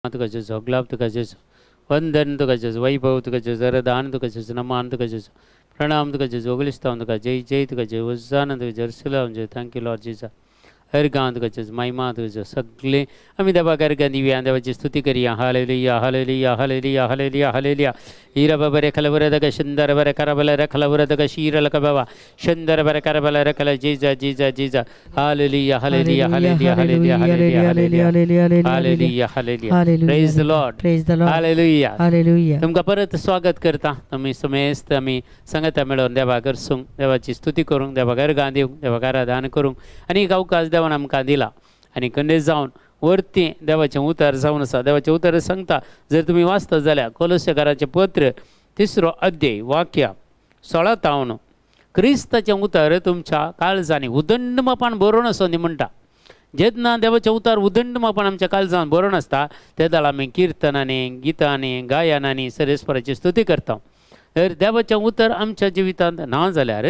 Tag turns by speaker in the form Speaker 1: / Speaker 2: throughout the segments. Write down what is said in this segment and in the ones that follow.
Speaker 1: तुका जेजू, गुलाब तुका जेजू, वंदन तुका जेजू, वैभव तुका जेजू, वरदान तुका जेजू, नमान तुका जेजू, प्रणाम तुका जेजू, ओगलिस्तान तुका जय जय तुका जय, होसाना तुका जेरुसलेम जय, thank you Lord Jesus. अर्घां तुका जेजू, महिमा तुका जेजू, सगळे आमी देवाक अर्घां दिवया, देवाची स्तुती करूया. Hallelujah hallelujah hallelujah hallelujah hallelujah. हीरा खलवरदग शंदर बर करबल रखलवरदग शीरल कबवा शंदर बर करबल रखल जीजा जीजा जीजा. Hallelujah hallelujah hallelujah hallelujah hallelujah hallelujah hallelujah hallelujah. Praise the Lord.
Speaker 2: Praise the Lord.
Speaker 1: Hallelujah.
Speaker 2: Hallelujah.
Speaker 1: तुमकां परत स्वागत करता. तुमी समेस्त आमी संगता मेळोवन देवाक गरसूंक, देवाची स्तुती करूंक, देवाक अर्गां दिवंक, देवाक आराधन करूंक आनी एक अवकाश देवान आमकां दिला. आनी कंडेज जावन वरती देवाचें उतर जावन आसा. देवाचें उतर सांगता, जर तुमी वाचता जाल्यार कोलोसेकाराचें पत्र 3 अध्याय वाक्य 16 तावन क्रिस्ताचें उतर तुमच्या काळजांनी उदंड मापान बरोवन आसूं दी म्हणटा. जेन्ना देवाचें उतर उदंड मापान आमच्या काळजान बरोवन आसता तेदळ आमी किर्तनांनी, गितांनी, गायनांनी सरेस्पराची स्तुती करता. तर देवाचें उतर आमच्या जिवितांत ना जाल्यार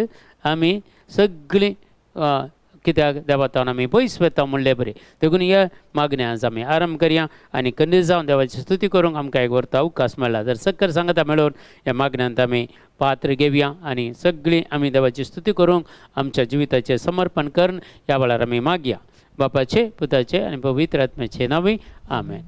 Speaker 1: आमी सगळीं कित्याक देवातान आमी पयस वता म्हणलें बरें. देखून ह्या मागण्या आमी आराम करया आनी कन्या जावन देवाची स्तुती करूंक आमकां एक व्हरता अवकाश मेळ्ळा. जर सक्कर सांगता मेळोवन ह्या मागण्यांत आमी पात्र घेवया आनी सगळीं आमी देवाची स्तुती करूंक आमच्या जिविताचें समर्पण करून ह्या वेळार आमी मागया. बापाचे, पुताचे आनी पवित्र आत्म्याचे नांवी आमेन.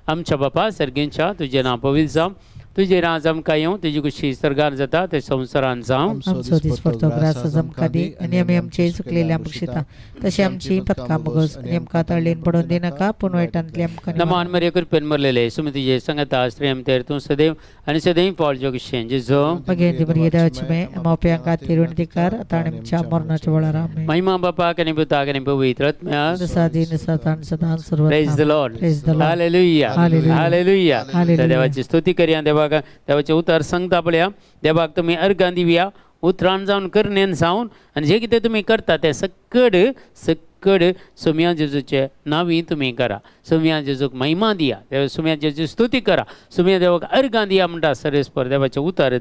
Speaker 1: आमच्या बापा सर्गेंच्या, तुजें नांव पवित्र जावं, तुजें राज आमकां येवं, तुजी खुशी सर्गार जाता ते संवसारान जावं.
Speaker 2: आमचो दिसपडतो ग्रास आमकां दी आनी आमी आमचे चुकलेल्या बक्षिता तशें आमची पथकां बगस आनी आमकां तळलेन पडोवन दिनाका, पूण वायटांतली आमकां निवार.
Speaker 1: नमान मरिया, कृपेन भरलेले, सुमी तुजे संगता, स्त्रियम तेर तूं सदैव आनी सदैव पावल जोगशें जेजो.
Speaker 2: भगेंदी मरिया देवाची मे मोप्यांक खातीर विनंती कर आतां आनी आमच्या मरणाच्या वेळार. आमेन.
Speaker 1: महिमा बापाक आनी पुताक आनी पवित्र आत्म्याक.
Speaker 2: सदां सदां सदां सर्वत्र.
Speaker 1: Praise the Lord.
Speaker 2: Praise the Lord.
Speaker 1: Hallelujah.
Speaker 2: Hallelujah.
Speaker 1: Hallelujah.
Speaker 2: Hallelujah.
Speaker 1: त्या देवाची स्तुती करया. देवाक देवाचें उतर सांगता पळया. देवाक तुमी अर्गां दिवया उतरान जावन करणेन जावन आनी जें कितें तुमी करता तें सकड सकड सोम्या जेजूचे नांवी तुमी करा. सोम्या जेजूक महिमा दिया, देव सोम्या जेजू स्तुती करा, सोम्या देवाक अर्गां दिया म्हणटा सरेस्पर देवाचें उतर.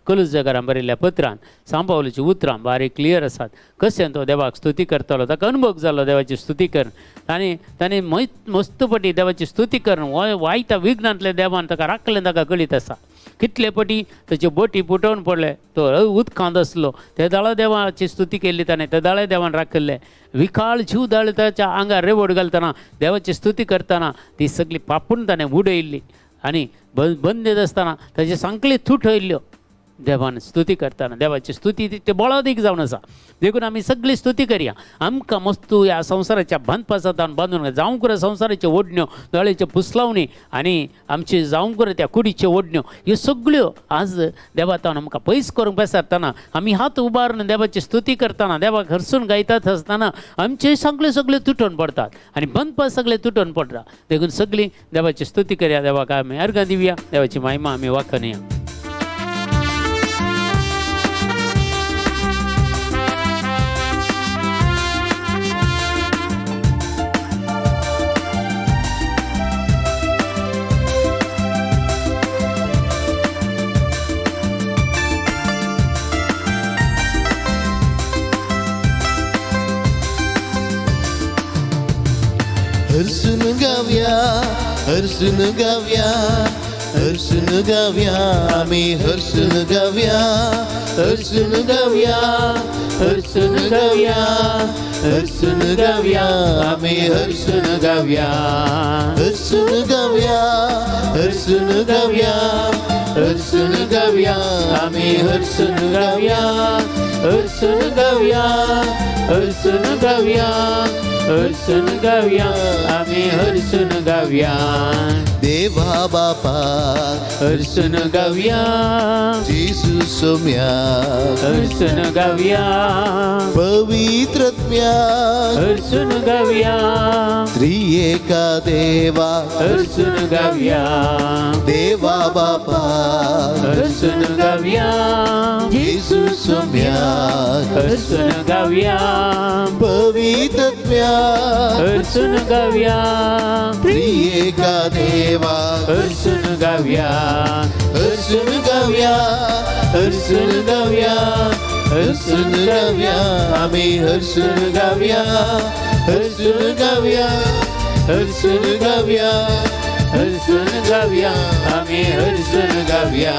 Speaker 1: कलुजगारां बरयल्ल्या पत्रान सांपावलीची उतरां बारीक क्लियर आसात. कशें तो देवाक स्तुती करतलो, ताका अनुभव जालो देवाची स्तुती कर आनी ताणें मस्तपटी देवाची स्तुती करून वायटा विघ्नांतल्या देवान ताका राखलें, ताका कळीत आसा. कितले पटी ताच्यो बोटी पुटोवन पडले, तो उदकांत आसलो ते दाळा देवाची स्तुती केल्ली ताणें, ते दाळे देवान राखिल्लें. विकाळ जीव दाळ ताच्या आंगार रेवड घालतना देवाची स्तुती करतना ती सगळी पापून ताणें उडयल्ली आनी बंदेत आसतना ताचे सांकळी तुटयल्ल्यो देवान स्तुती करतना. देवाची स्तुती ती बळादीक जावन आसा. देखून आमी सगळी स्तुती करया. आमकां मस्तू ह्या संवसाराच्या बांदपासांत बांदून जावंक संवसाराच्यो ओडण्यो, दोळ्याच्यो पुसलावणी आनी आमची जावंक त्या कुडीच्यो ओडण्यो, ह्यो सगळ्यो आज देवातान आमकां पयस करूंक बेसारतना आमी हात उबारून देवाची स्तुती करतना देवाक हरसून गायतात आसतना आमचे सगळे सगळे तुटून पडतात आनी बंदपास सगळे तुटून पडटा. देखून सगळीं देवाची स्तुती करया. देवाक आमी अर्गां दिवया, देवाची महिमा आमी वाखणया.
Speaker 3: हरसून गावया, हरसून गावया, हरसून गावया, आमी हरसून गावया, हरसून गावया, हरसून गावया, हरसून गावया, आमी हरसून गावया, हरसून गावया, हरसून गावया, हरसून गावया, आमी हरसून गावया, हरसून गावया, हरसून गावया, हरसून गावया, आमी हरसून गावया. देवा बापा
Speaker 1: हरसून गावया,
Speaker 3: जेजू सोम्या
Speaker 1: हरसून गावया,
Speaker 3: पवित्रत्म्या
Speaker 1: हरसून गावया,
Speaker 3: त्रिएका देवा
Speaker 1: हरसून गावया,
Speaker 3: देवा बापा
Speaker 1: हरसून गावया,
Speaker 3: जेजू सोम्या
Speaker 1: हरसून गावया,
Speaker 3: पवित्रत्म्या
Speaker 1: हरसून गावया,
Speaker 3: त्रिएका देवा
Speaker 1: हरसून गावया,
Speaker 3: हरसून गावया, हरसून गावया, हरसून गावया, आमी हरसून गावया, हरसून गावया, हरसून गावया,
Speaker 1: हरसून गावया, आमी हरसून गावया.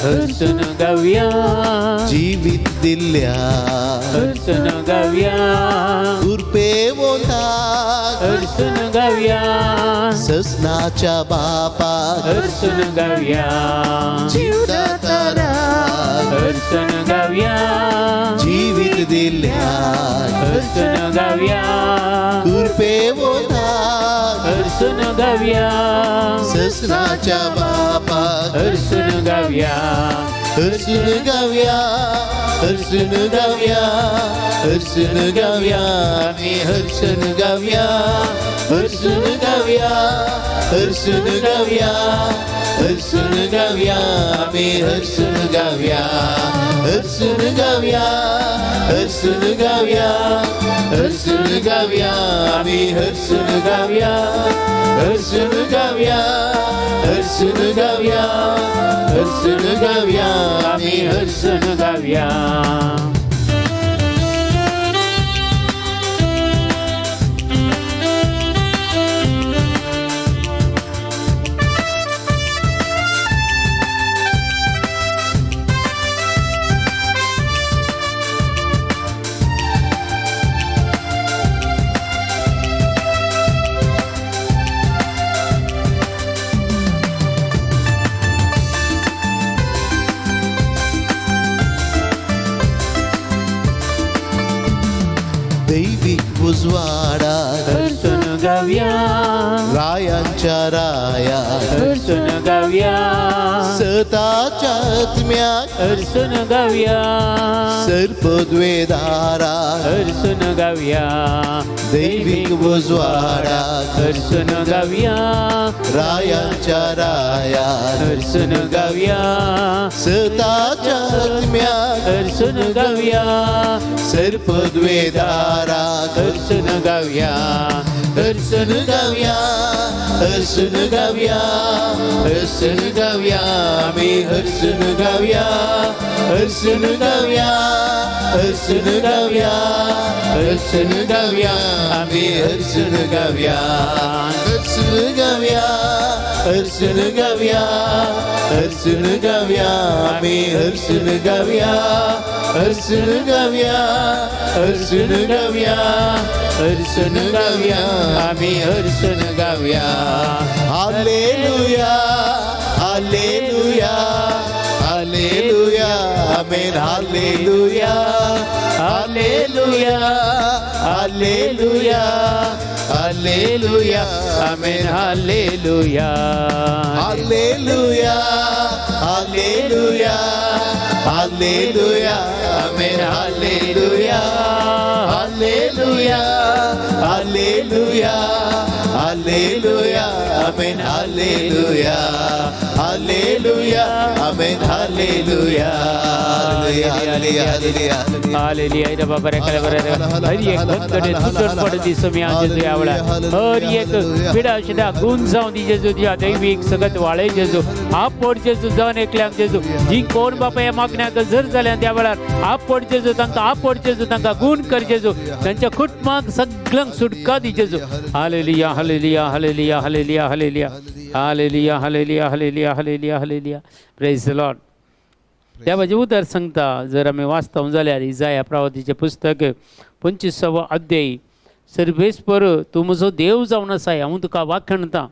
Speaker 1: हरसून गावया
Speaker 3: जिवीत दिल्ल्या
Speaker 1: हरसून गावया
Speaker 3: कृपे वोता
Speaker 1: हरसून गावया
Speaker 3: ससनाच्या बापा
Speaker 1: हरसून गावया
Speaker 3: जीवदातारा
Speaker 1: हरसून गावया
Speaker 3: जीवित दिल्या
Speaker 1: हरसून गावया
Speaker 3: कृपे वोता
Speaker 1: हरसून गावया
Speaker 3: ससनाच्या बापा
Speaker 1: हरसून गावया
Speaker 3: हरसून गावया हरसून गावया हरसून गावया आम्ही हरसून गावया हरसून गावया हरसून गावया हरसून गावया आम्ही हरसून गावया हरसून गावया हरसून गावया हरसून गावया आम्ही हरसून गावया हरसून गावया हरसून गावया हरसून गावया आम्ही
Speaker 1: हरसून गावया.
Speaker 3: दैविक उजवाडा
Speaker 1: हरसून गावया
Speaker 3: रायांच्या राया
Speaker 1: हरसून गावया
Speaker 3: सताच्या आत्म्या
Speaker 1: हरसून गावया
Speaker 3: सर्पद्वेदारा
Speaker 1: हरसून गावया
Speaker 3: दैविक उजवाडा
Speaker 1: हरसून गावया
Speaker 3: रायांच्या राया
Speaker 1: हरसून गावया
Speaker 3: सताच्या आत्म्या
Speaker 1: हरसून गावया
Speaker 3: सर्पद्वेदारा
Speaker 1: हरसून गावया
Speaker 3: हरसून गावया हरसून गावया हरसून गावया आम्ही हरसून गावया हरसून गावया हरसून गावया हरसून गावया आम्ही हरसून गावया हरसून गावया हरसून गावया हरसून गावया आम्ही हरसून गावया हरसून गावया हरसून गावया
Speaker 1: हरसून गावया आम्ही हरसून गावया.
Speaker 3: Hallelujah hallelujah hallelujah amen hallelujah hallelujah hallelujah hallelujah
Speaker 1: amen hallelujah
Speaker 3: hallelujah hallelujah hallelujah amen hallelujah hallelujah hallelujah hallelujah amen hallelujah hallelujah amen hallelujah hallelujah hallelujah
Speaker 1: hallelujah बाबा रे कले बरे हर एक भक्तने तुटून पडू दी स्वामी आज जेजू या वेळार हर एक पिडा शिदा गुण जावं दी जेजू तुज्या दैवीक सगत वाळे जेजू आपड जेजू जावन एकल्यांक जेजू जी कोण बापा ह्या मागण्याक जर जाल्या त्या वेळार आपड जेजू तांकां आपड जेजू तांकां गुण कर जेजू तांच्या कुटुंबाक सगळ्यांक सुटका दी जेजू. Hallelujah hallelujah hallelujah hallelujah hallelujah hallelujah hallelujah hallelujah hallelujah hallelujah. Praise the Lord. देवाचें उतर सांगता जर आमी वाचता जाल्यार इजाया प्रवादीचें पुस्तक 25वो अध्याय. सर्वेस्पर तूं म्हजो देव जावन आसाय, हांव तुका वाखणता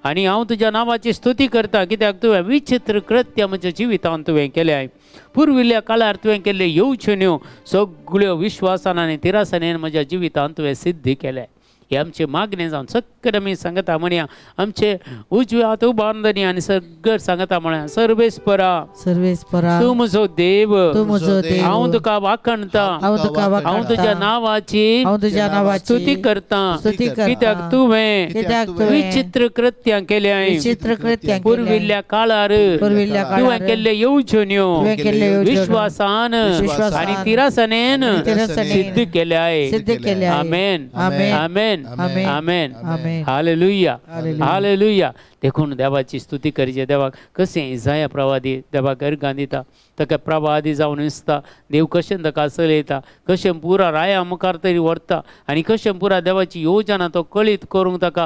Speaker 1: आनी हांव तुज्या नांवाची स्तुती करता, कित्याक तुवें विचित्र कृत्य म्हज्या जिवितांत तुवें केल्याय. पुर्विल्ल्या काळार तुवें केल्ल्यो येवच्यो सगळ्यो विश्वासान आनी तिरासानेन म्हज्या जिवितांत तुवें सिद्धी केल्या. हे आमचे मागणें जावन सगळें आमी सांगता म्हणया आमचे उजवे हात उबारून आनी सगळें सांगता म्हणया सर्वेस्परा
Speaker 2: सर्वेस्परा
Speaker 1: तूं म्हजो देव,
Speaker 2: तूं म्हजो देव,
Speaker 1: हांव तुका वाखणता,
Speaker 2: हांव तुका
Speaker 1: हांव तुज्या
Speaker 2: वाखणता,
Speaker 1: नांवाची
Speaker 2: हांव तुज्या नांवाची
Speaker 1: स्तुती करता,
Speaker 2: स्तुती करता,
Speaker 1: कित्याक तुवें
Speaker 2: कित्याक तुवें
Speaker 1: विचित्र कृत्यां केल्याय.
Speaker 2: विचित्र कृत्यां केल्याय.
Speaker 1: पुर्विल्ल्या काळार
Speaker 2: पुर्विल्ल्या
Speaker 1: तुवें
Speaker 2: काळार
Speaker 1: केल्ले येवच्यो
Speaker 2: तुवें केल्ल्यो येवच्यो
Speaker 1: विश्वासान
Speaker 2: विश्वासान
Speaker 1: आनी तिरासनेन
Speaker 2: तिरासनेन
Speaker 1: सिद्ध केल्याय.
Speaker 2: सिद्ध केल्याय.
Speaker 1: आमेन
Speaker 2: आमेन.
Speaker 1: आमेन
Speaker 2: आमेन.
Speaker 1: आमेन.
Speaker 2: आमेन. आमेन.
Speaker 1: हालेलुया.
Speaker 2: हालेलुया.
Speaker 1: हालेलुया. देखून देवाची स्तुती करची. देवाक कशें इजाया प्रवादी देवाक अर्गां दिता, ताका प्रवादी जावन दिसता देव कशें ताका चलयता, कशें पुरा राया मुखार तरी व्हरता आनी कशें पुरा देवाची योजना तो कळीत करूंक ताका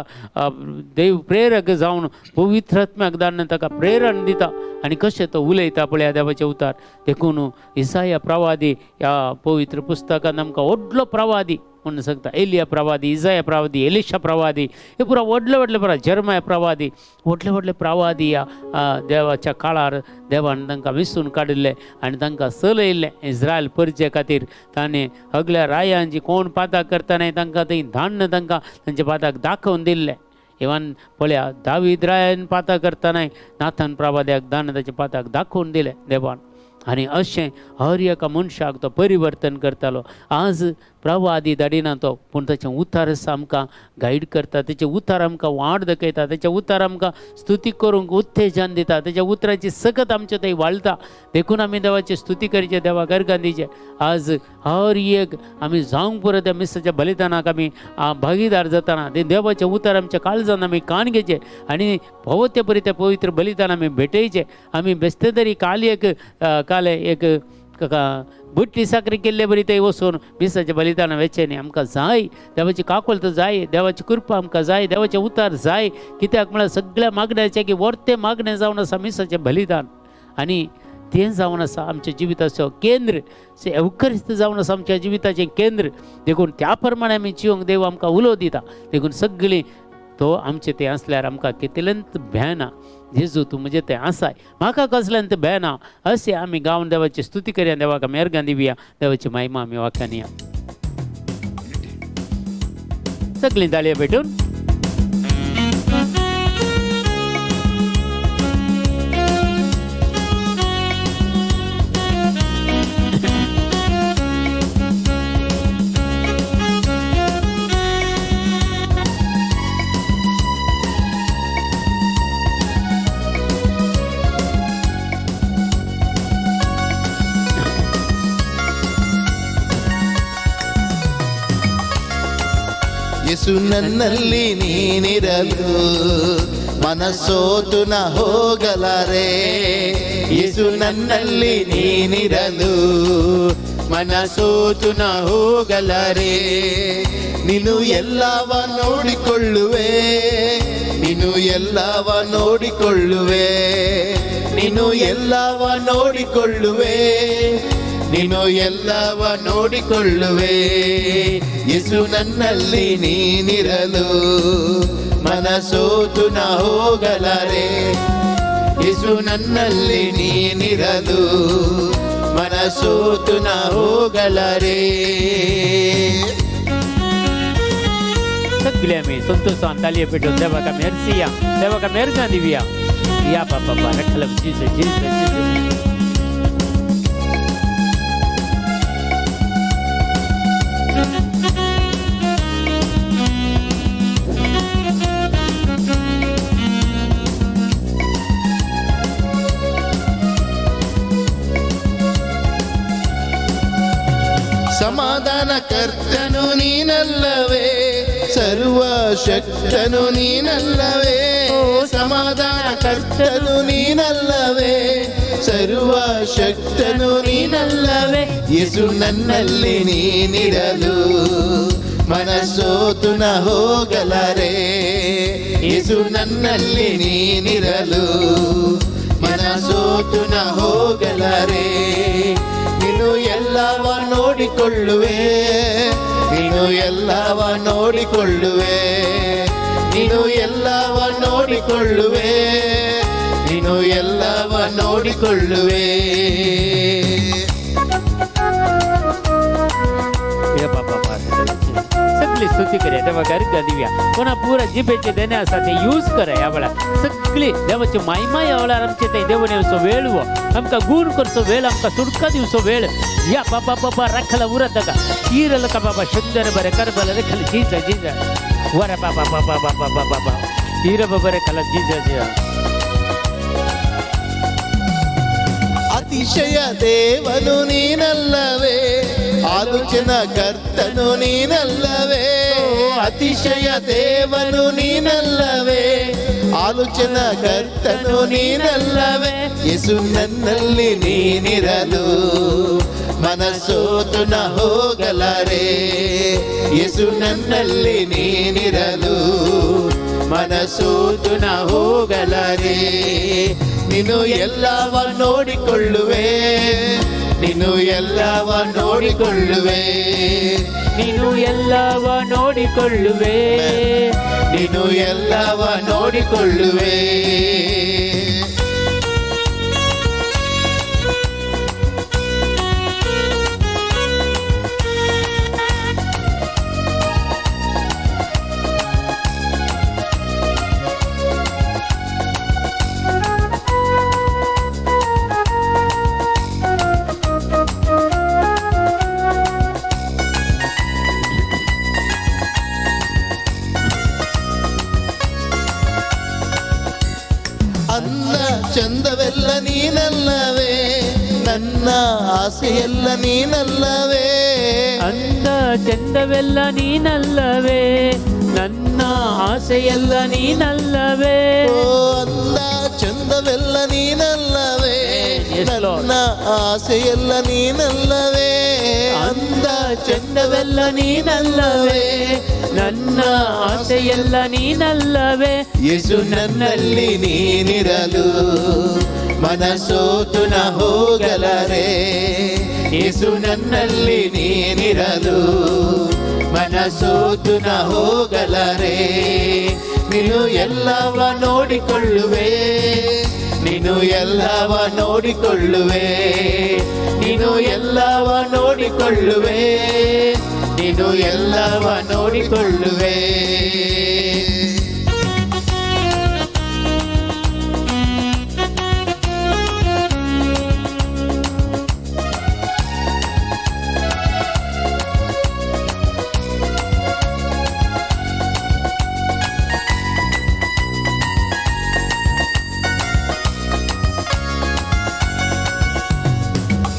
Speaker 1: देव प्रेरक जावन पवित्र आत्म्याक धाडून ताका प्रेरण दिता आनी कशें तो उलयता पळया देवाचें उतार. देखून इसाया प्रवादी ह्या पवित्र पुस्तकान आमकां व्हडलो प्रवादी म्हणून सांगता. एलिया प्रवादी, इजाया प्रवादी, एलिशा प्रवादी, हे पुरा व्हडले व्हडले पुरा जर्माय प्रवादी, व्हडले व्हडले प्रवादी ह्या देवाच्या काळार देवान तांकां विसून काडिल्ले आनी तांकां चलयल्ले इस्रायल परजे खातीर. ताणें सगल्या रायांची कोण पाताक करतना तांकां थंय धाडून तांकां तांच्या पाताक दाखोवन दिल्लें. इवन पळया दावीद रायान पाताक करतना नाथान प्रवाद्याक धाडून ताच्या पाताक दाखोवन दिलें देवान. आनी अशें हर एका मनशाक तो परिवर्तन करतालो. आज प्रवादी धाडिना तो, पूण ताचें उतार आमकां गायड करता, ताचें उतार आमकां वाट दाखयता, ताचें उतार आमकां स्तुती करूंक उत्तेजन दिता, ताच्या उतराची सकत आमचे थंय वाळटा. देखून आमी देवाची स्तुती करचे, देवाक अर्गां दिवचें. आज हर एक आमी जावंक पुरो त्या मिसाच्या बलिदानाक आमी भागीदार जाताना ते देवाचें उतार आमच्या काळजान आमी कान घेवचें आनी फावो ते परी त्या पवित्र बलिदान आमी भेटयचें. आमी बेस्ते तरी काल एक काल एक बुट्टी साकरी केल्ले बरी थंय वचून मिसाचें बलिदान वेचें न्ही. आमकां जाय देवाची काकुळट, जाय देवाची कृपा, आमकां जाय देवाचें उतार जाय. कित्याक म्हळ्यार सगळ्या मागण्याचें की वर्तें मागणें जावन आसा मिसाचें बलिदान आनी तें जावन आसा आमच्या जिविताचो केंद्र, एवकरिस्त जावन आसा आमच्या जिविताचें केंद्र. देखून त्या प्रमाणे आमी जिवंक देव आमकां उलो दिता. देखून सगळीं तो आमचें तें आसल्यार आमकां कितलेंच भंय ना. जेजू तूं म्हजें तें आसाय, म्हाका कसलेंच भंय ना अशें आमी गावन देवाची स्तुती करया, देवाक आमी अर्गां दिवया, देवाची महिमा आमी वाखाणया. सगळीं ताळयो भेटून.
Speaker 3: ಯೇಸು ನನ್ನಲ್ಲಿ ನೀನಿರಲು ಮನಸ್ಸೋತು ನ ಹೋಗಲಾರೆ. ಯೇಸು ನನ್ನಲ್ಲಿ ನೀನಿರಲು ಮನಸೋತು ನ ಹೋಗಲಾರೆ. ನೀನು ಎಲ್ಲವ ನೋಡಿಕೊಳ್ಳುವೆ, ನೀನು ಎಲ್ಲವ ನೋಡಿಕೊಳ್ಳುವೆ, ನೀನು ಎಲ್ಲವ ನೋಡಿಕೊಳ್ಳುವೆ, ನೀನು ಎಲ್ಲವ ನೋಡಿಕೊಳ್ಳುವೆ. ಯೇಸು ನನ್ನಲ್ಲಿ ನೀನಿರಲು ಮನಸೋತು ನ ಹೋಗಲಾರೆ. ಯೇಸು ನನ್ನಲ್ಲಿ ನೀನಿರಲು ಮನಸೋತು ನ ಹೋಗಲಾರೆ.
Speaker 1: सगळे आमी संतोषान तालये पेटून देवाक आमी अर्सिया, देवाक आमी अर्गां दिवया. या बाबा रखल जीसस जीसस जीसस.
Speaker 3: ಸಮಾಧಾನ ಕರ್ತನು ನೀನಲ್ಲವೇ, ಸರ್ವಶಕ್ತನು ನೀನಲ್ಲವೇ. ಸಮಾಧಾನ ಕರ್ತನು ನೀನಲ್ಲವೇ, ಸರ್ವಶಕ್ತನು ನೀನಲ್ಲವೇ. ಯೇಸು ನನ್ನಲ್ಲಿ ನೀನಿರಲು ಮನಸೋತು ನ ಹೋಗಲಾರೆ. ಯೇಸು ನನ್ನಲ್ಲಿ ನೀನಿರಲು ಮನಸೋತು ನ ಹೋಗಲಾರೆ. ನೀನು ಎಲ್ಲವ ನೋಡಿಕೊಳ್ಳುವೆ, ನೀನು ಎಲ್ಲವ ನೋಡಿಕೊಳ್ಳುವೆ, ನೀನು ಎಲ್ಲವ ನೋಡಿಕೊಳ್ಳುವೆ, ನೀನು ಎಲ್ಲವ ನೋಡಿಕೊಳ್ಳುವೆ.
Speaker 1: सगळी स्तुती करया, देवाक अर्गां दिवया. कोणा पुरा जिबेचे देणे आसा ते यूज करा ह्या वेळार. सगळी देवाची महिमा ह्या वेळार आमचे थंय देवून येवचो वेळ हो, आमकां गूण करचो वेळ, आमकां सुटका दिवचो वेळ. या बाबा बाबा रखला उरत का इरल का बाबा शंदर बरें करबल रखल जीजा जीजा वरा बाबा बाबा बाबा बाबा बाबा इर बाबा रखला जीजा जीजा.
Speaker 3: ಅತಿಶಯ ದೇವನು ನೀನಲ್ಲವೇ, ಆಲೋಚನ ಕರ್ತನು ನೀನಲ್ಲವೇ. ಅತಿಶಯ ದೇವನು ನೀನಲ್ಲವೇ, ಆಲೋಚನ ಕರ್ತನು ನೀನಲ್ಲವೇ. ಯೇಸು ನನ್ನಲ್ಲಿ ನೀನಿರಲು ಮನಸೋತು ನ ಹೋಗಲಾರೆ. ಯೇಸು ನನ್ನಲ್ಲಿ ನೀನಿರಲು ಮನಸೋತು ನ ಹೋಗಲಾರೆ. ನೀನು ಎಲ್ಲವ ನೋಡಿಕೊಳ್ಳುವೆ, ನೀನು ಎಲ್ಲವ ನೋಡಿಕೊಳ್ಳುವೆ,
Speaker 1: ನೀನು ಎಲ್ಲವ ನೋಡಿಕೊಳ್ಳುವೆ,
Speaker 3: ನೀನು ಎಲ್ಲವ ನೋಡಿಕೊಳ್ಳುವೆ. ಅಂದ ಚಂದವೆಲ್ಲ ನೀನಲ್ಲವೇ, ನನ್ನ ಆಸೆಯೆಲ್ಲ ನೀನಲ್ಲವೇ.
Speaker 1: ಅಂದ ಚಂದವೆಲ್ಲ ನೀನಲ್ಲವೇ, ನನ್ನ ಆಸೆಯೆಲ್ಲ ನೀನಲ್ಲವೇ.
Speaker 3: ಓ ಅಂದ ಚಂದವೆಲ್ಲ ನೀನಲ್ಲವೇ,
Speaker 1: Yes, Lord.
Speaker 3: ನನ್ನ ಆಸೆಯೆಲ್ಲ ನೀನಲ್ಲವೇ.
Speaker 1: ಅಂದ ಚಂದವೆಲ್ಲ ನೀನಲ್ಲವೇ, ನನ್ನ ಆಸೆಯೆಲ್ಲ ನೀನಲ್ಲವೇ.
Speaker 3: ಯೇಸು ನನ್ನಲ್ಲಿ ನೀನಿರಲು ಮನಸೋತು ನ ಹೋಗಲಾರೆ. ಯೇಸು ನನ್ನಲ್ಲಿ ನೀನಿರಲು ಮನಸೋತು ನ ಹೋಗಲಾರೆ. ನೀನು ಎಲ್ಲವ ನೋಡಿಕೊಳ್ಳುವೆ, ನೀನು ಎಲ್ಲವ ನೋಡಿಕೊಳ್ಳುವೆ, ನೀನು ಎಲ್ಲವ ನೋಡಿಕೊಳ್ಳುವೆ, ನೀನು ಎಲ್ಲವ ನೋಡಿಕೊಳ್ಳುವೆ.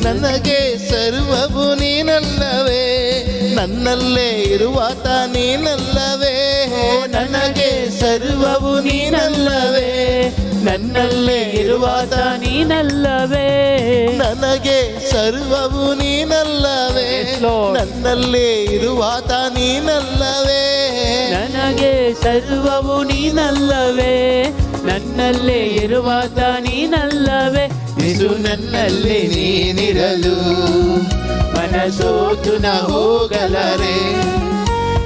Speaker 3: ನನಗೆ ಸರ್ವವು ನೀನಲ್ಲವೇ, ನನ್ನಲ್ಲೇ ಇರುವಾತ ನೀನಲ್ಲವೇ. ನನಗೆ ಸರ್ವವು ನೀನಲ್ಲವೇ, ನನ್ನಲ್ಲೇ ಇರುವಾತ
Speaker 1: ನೀನಲ್ಲವೇ.
Speaker 3: ನನಗೆ ಸರ್ವವು ನೀನಲ್ಲವೇ,
Speaker 1: Yes, Lord.
Speaker 3: ನನ್ನಲ್ಲೇ ಇರುವಾತ ನೀನಲ್ಲವೇ.
Speaker 1: ನನಗೆ ಸರ್ವವು ನೀನಲ್ಲವೇ, ನನ್ನಲ್ಲೇ ಇರುವಾತ ನೀನಲ್ಲವೇ.
Speaker 3: ಯೇಸು ನನ್ನಲ್ಲಿ ನೀನಿರಲು ಮನಸೋತು ನ ಹೋಗಲಾರೆ.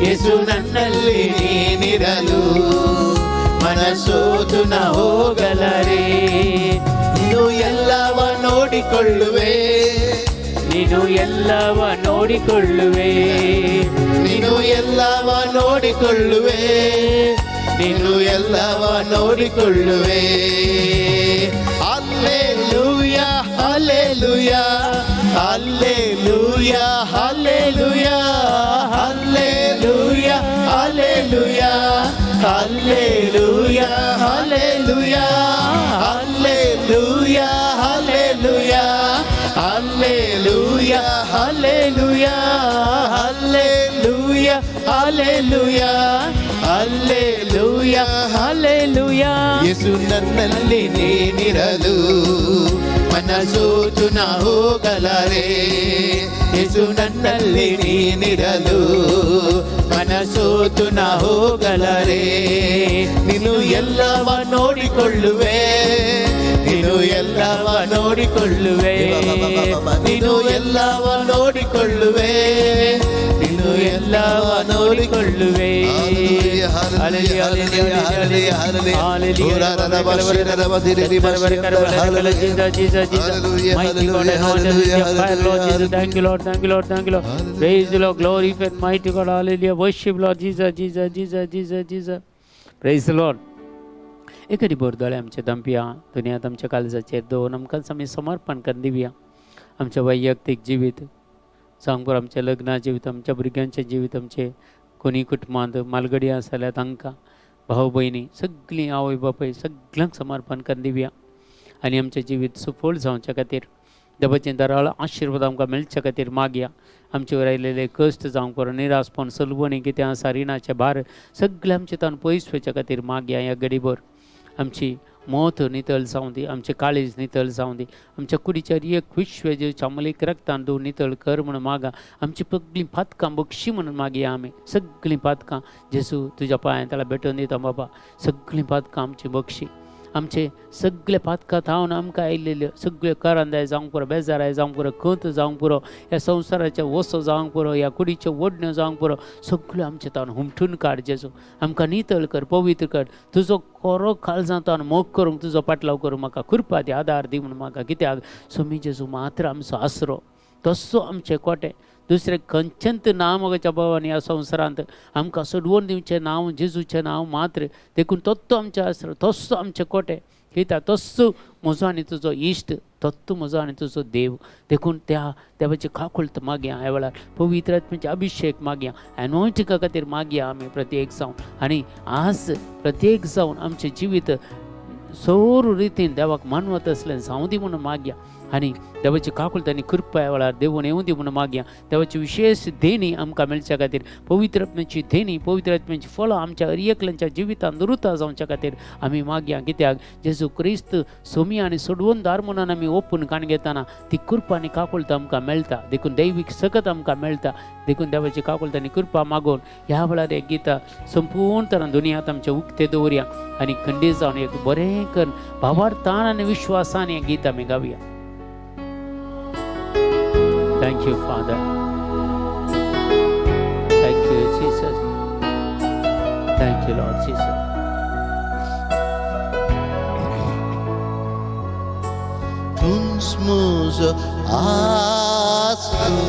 Speaker 3: ಯೇಸು ನನ್ನಲ್ಲಿ ನೀನಿರಲು ಮನಸೋತು ನ ಹೋಗಲಾರೆ. ನೀನು ಎಲ್ಲವ ನೋಡಿಕೊಳ್ಳುವೆ,
Speaker 1: ನೀನು ಎಲ್ಲವ ನೋಡಿಕೊಳ್ಳುವೆ,
Speaker 3: ನೀನು ಎಲ್ಲವ ನೋಡಿಕೊಳ್ಳುವೆ, ನೀನು ಎಲ್ಲವ ನೋಡಿಕೊಳ್ಳುವೆ. Hallelujah, hallelujah, hallelujah, hallelujah, hallelujah, hallelujah, hallelujah, hallelujah, hallelujah, hallelujah, hallelujah, hallelujah, hallelujah, hallelujah, hallelujah,
Speaker 1: hallelujah.
Speaker 3: ಯೇಸು ನನ್ನಲ್ಲಿ ನೀನಿರಲು ಮನಸೋತು ನ ಹೋಗಲಾರೆ. ಯೇಸು ನನ್ನಲ್ಲಿ ನೀನಿರಲು ಮನಸೋತು ನ ಹೋಗಲಾರೆ. ನೀನು ಎಲ್ಲವ ನೋಡಿಕೊಳ್ಳುವೆ, ನೀನು ಎಲ್ಲವ ನೋಡಿಕೊಳ್ಳುವೆ, ನೀನು ಎಲ್ಲವ ನೋಡಿಕೊಳ್ಳುವೆ, ನೀನು ಎಲ್ಲವ ನೋಡಿಕೊಳ್ಳುವೆ.
Speaker 1: Hallelujah, hallelujah, hallelujah, hallelujah. Jesus, Jesus, mighty God and Lord, fire, Lord Jesus. Thank you, Lord. Thank you, Lord. Thank you, Lord. Praise the Lord. Glory and mighty God. Hallelujah. Worship, Lord Jesus, Jesus, Jesus, Jesus, Jesus. Praise the Lord. एखादी बोरदोळे आमचे दंपिया दुनियात आमच्या काळजाचेर दवरून आमकां आमी समर्पण करून दिवया. आमचें वैयक्तीक जिवीत जावं आमचें लग्ना जिवीत, आमच्या भुरग्यांचें जिवीत, आमचें कोणी कुटुंबांत मालगडी आसा जाल्यार तांकां, भाव भयणी सगळीं आवय बापूय सगळ्यांक समर्पण करून दिवया. आनी आमचें जिवीत सुफळ जावच्या खातीर देवाचें दराळ आशिर्वाद आमकां मेळच्या खातीर मागया. आमचे वयर आयलेले कश्ट जावंक पुरो, निराशपण, सलवणी कितें आसा, रिणाचे भार सगळे आमचे तावन पयस वचच्या खातीर मागया. ह्या गडीभर आमची मत नितळ जावं दी, आमचें काळीज नितळ जावं दी, आमच्या कुडीचेर एक विश्व चामलीक रक्तान तूं नितळ कर म्हणून मागा. आमची सगळीं पातकां बक्षी म्हणून मागया. आमी सगळीं पातकां जेजू तुज्या पांयां तळा भेटोवन दिता बाबा. सगळीं पातकां आमची बक्षी. आमचे सगळे पातकां थावन आमकां आयिल्ल्यो सगळ्यो करंदाय जावंक पुरो, बेजाराय जावंक पुरो, खंत जावंक पुरो, ह्या संवसाराचे वसो जावंक पुरो, ह्या कुडीच्यो ओडण्यो जावंक पुरो, सगळ्यो आमचे तावन हुमटून काड जेजू. आमकां नितळ कर, पवित्र कर. तुजो कोरो काळजां तावन मोग करूंक, तुजो पाटलाव करूंक म्हाका कृपा दी, आदार दी म्हणून म्हाका. कित्याक सोमी जेजू मात्र आमचो आसरो, तस्सो आमचे कोटे, दुसरें खंयचेंच नांव म्हज्या बाबान ह्या संवसारांत आमकां सोडवून दिवचें नांव जेजूचें नांव मात्र. देखून तत्तो आमचें आसरो, तस्सो आमचे कोटे, कित्याक तस्सो म्हजो आनी तुजो इश्ट, तत्तो म्हजो आनी तुजो देव. देखून त्या देवाची काकुळट मागया. ह्या वेळार पवित्र आत्म्याचे अभिशेक मागया, एनॉयटिंगा खातीर मागया आमी प्रत्येक जावन. आनी आज प्रत्येक जावन आमचें जिवीत सोरू रितीन देवाक मानवत आसलें जावं दी म्हणून मागया. आनी देवाची काकुळट आनी कृपा ह्या वेळार देवून येवं दी म्हणून मागया. देवाची विशेश देणी आमकां मेळच्या खातीर, पवित्र आत्म्याची देणी, पवित्र आत्म्याची फळां आमच्या हर एकल्यांच्या जिवितांत रुता जावच्या खातीर आमी मागया. कित्याक जेजू क्रिस्त सोमी आनी सोडवणदार म्हणून आमी ओपून काण घेतना ती कृपा आनी काकुळट आमकां मेळटा. देखून दैवीक सकत आमकां मेळटा. देखून देवाची काकुळट आनी कृपा मागून ह्या वेळार एक गीता संपूर्ण तरान दुनियांत आमचें उक्तें दवरया आनी खंडीत जावन एक बरें करून भावार्थान आनी विश्वासान हें गीत आमी गावया. Thank you, Father. Thank you, Jesus. Thank you, Lord Jesus.
Speaker 3: तूंच म्हजो आसरो,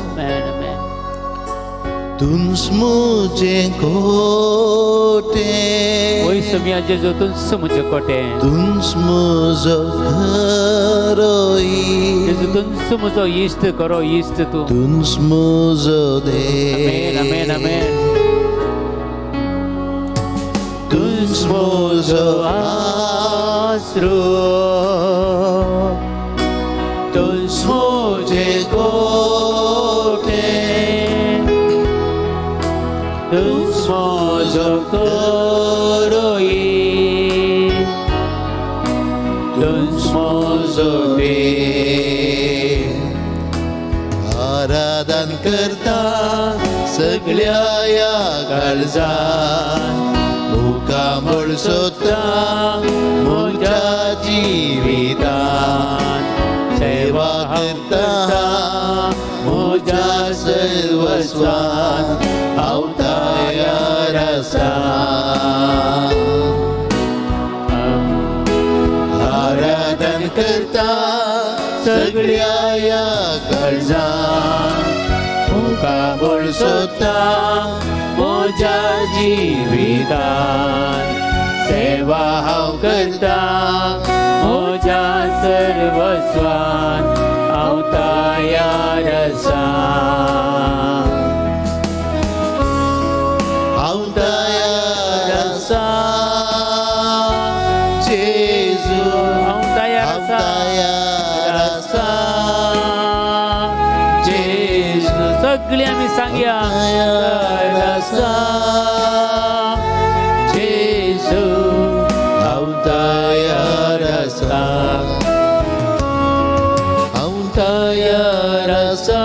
Speaker 1: Amen, amen.
Speaker 3: तूंच म्हजें कोटें,
Speaker 1: वय समिया जेजू तूंच म्हजें कोटें,
Speaker 3: तूंच म्हजो खरोई,
Speaker 1: जेजू तूंच म्हजो इश्ट, खरो इश्ट तूं.
Speaker 3: तूंच म्हजो
Speaker 1: Amen, amen, amen.
Speaker 3: तूंच म्हजो
Speaker 1: आसरो,
Speaker 3: तूंच म्हजें कोटें,
Speaker 1: तूंच म्हजो खरोई, तूंच म्हजो
Speaker 3: देव. आराधन करता सगळ्या ह्या काळजान, मुखामळ सोदता म्हज्या जिवितान, सेवा करता म्हज्या सर्वस्वान, हांव तयार आसा. आराधन करता सगळ्या ह्या काळजान, मुखामळ सोदता
Speaker 1: म्हज्या जिवितान, सेवा हांव करता म्हज्या सर्वस्वान, हांव तयार आसा.
Speaker 3: हांव तयार आसा जेजू,
Speaker 1: हांव तयार
Speaker 3: हांव
Speaker 1: आसा
Speaker 3: तयार आसा
Speaker 1: जेजू. सगळी आमी सांगया,
Speaker 3: तयार आसा
Speaker 1: जेजू,
Speaker 3: हांव तयार आसा, हांव तयार आसा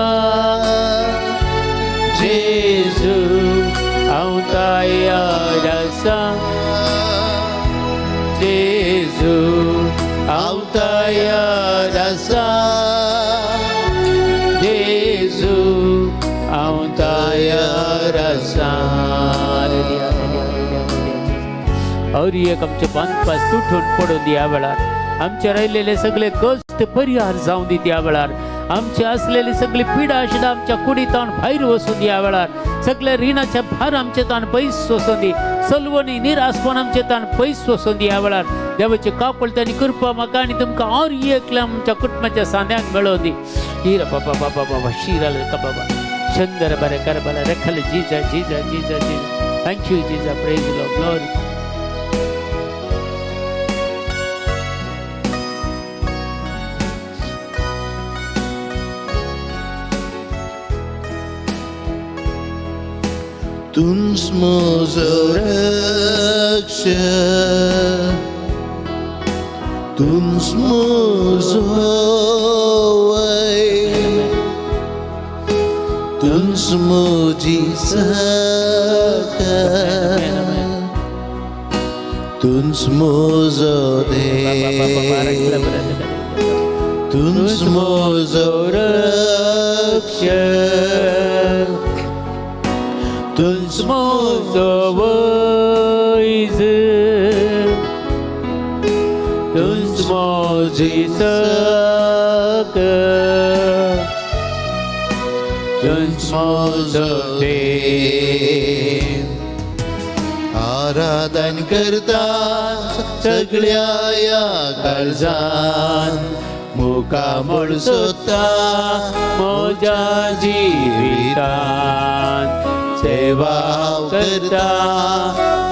Speaker 1: जेजू, हांव तयार आसा जेजू, हांव तयार आसा जेजू, हांव तयार आसा. और एक आमचे बांदपास तुटून पडून दी ह्या वेळार. आमचे राहिलेले सगळे कश्ट परिहार जावं दी त्या वेळार. आमचे असलेली सगळी पिडा शिडा आमच्या कुडीतावन भायर वचून दी ह्या वेळार. सगळे रिणाचे भार आमचे तान पयस वचून दी. सलवणी निराशपण आमचे तान पयस वचून दी ह्या वेळार. देवाचे काकुळट आनी कृपा म्हाका आनी तुमकां और एकल्या आमच्या कुटुंबाच्या सांद्यांक मेळोवन दी. हिरा बाबा बाबा बाबा शिरा का बाबा चंदर बरे करबला रखल जीजा जीजा जीजा जीजा. Thank you जीजा. Praise Lord, glory.
Speaker 3: तूंच म्हजो रक्षक, तूंच म्हजो वैज, तूंच म्हजी सकत, तूंच म्हजो देव, तूंच म्हजो रक्षक, तूंच म्हजो
Speaker 1: वैज, तूंच म्हजी सक, तूंच म्हजो देव.
Speaker 3: आराधन करता सगळ्या ह्या काळजान, मुखामळ सोदता
Speaker 1: म्हज्या जिवितान, सेवा करता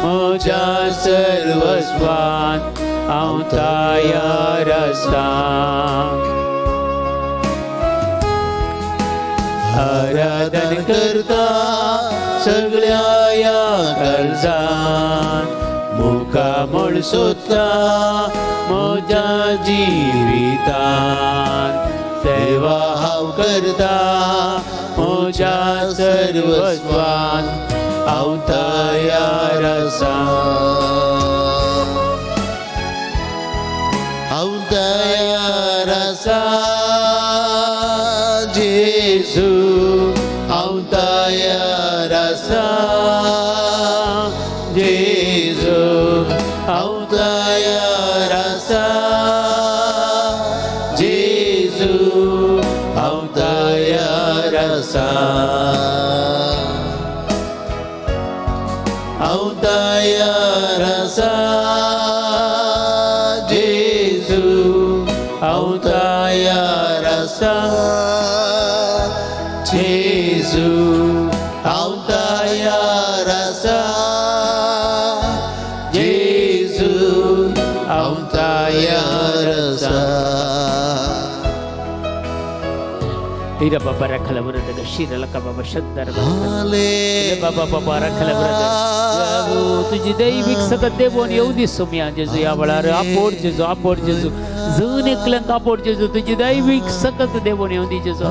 Speaker 1: म्हज्या सर्वस्वान, हांव तयार आसा.
Speaker 3: आराधन करता सगळ्या ह्या काळजान, मुखामळ सोदता
Speaker 1: म्हज्या जिवितान, सेवा
Speaker 3: हांव करता
Speaker 1: म्हज्या सर्वस्वान, हांव तयार आसा.
Speaker 3: हांव तयार आसा जेजू, हांव तयार आसा जेजू, हांव तयार आसा जेजू, हांव तयार आसा, हांव तयार आसा जेजू, हांव तयार आसा जेजू, हांव तयार आसा जेजू, हांव तयार आसा.
Speaker 1: Ira baba rakhala burada shira laka baba shaddar बाबा बाबा रखला ब्रदर तुझी दैविक सकत देवोन येऊ दी सुम्या जेजू. या वेळार आपोड जेजू, आपोड जेजू, जण एकल्यांक आपोड जेजू, तुझी दैविक सकत देवोन येऊ दी जेजू.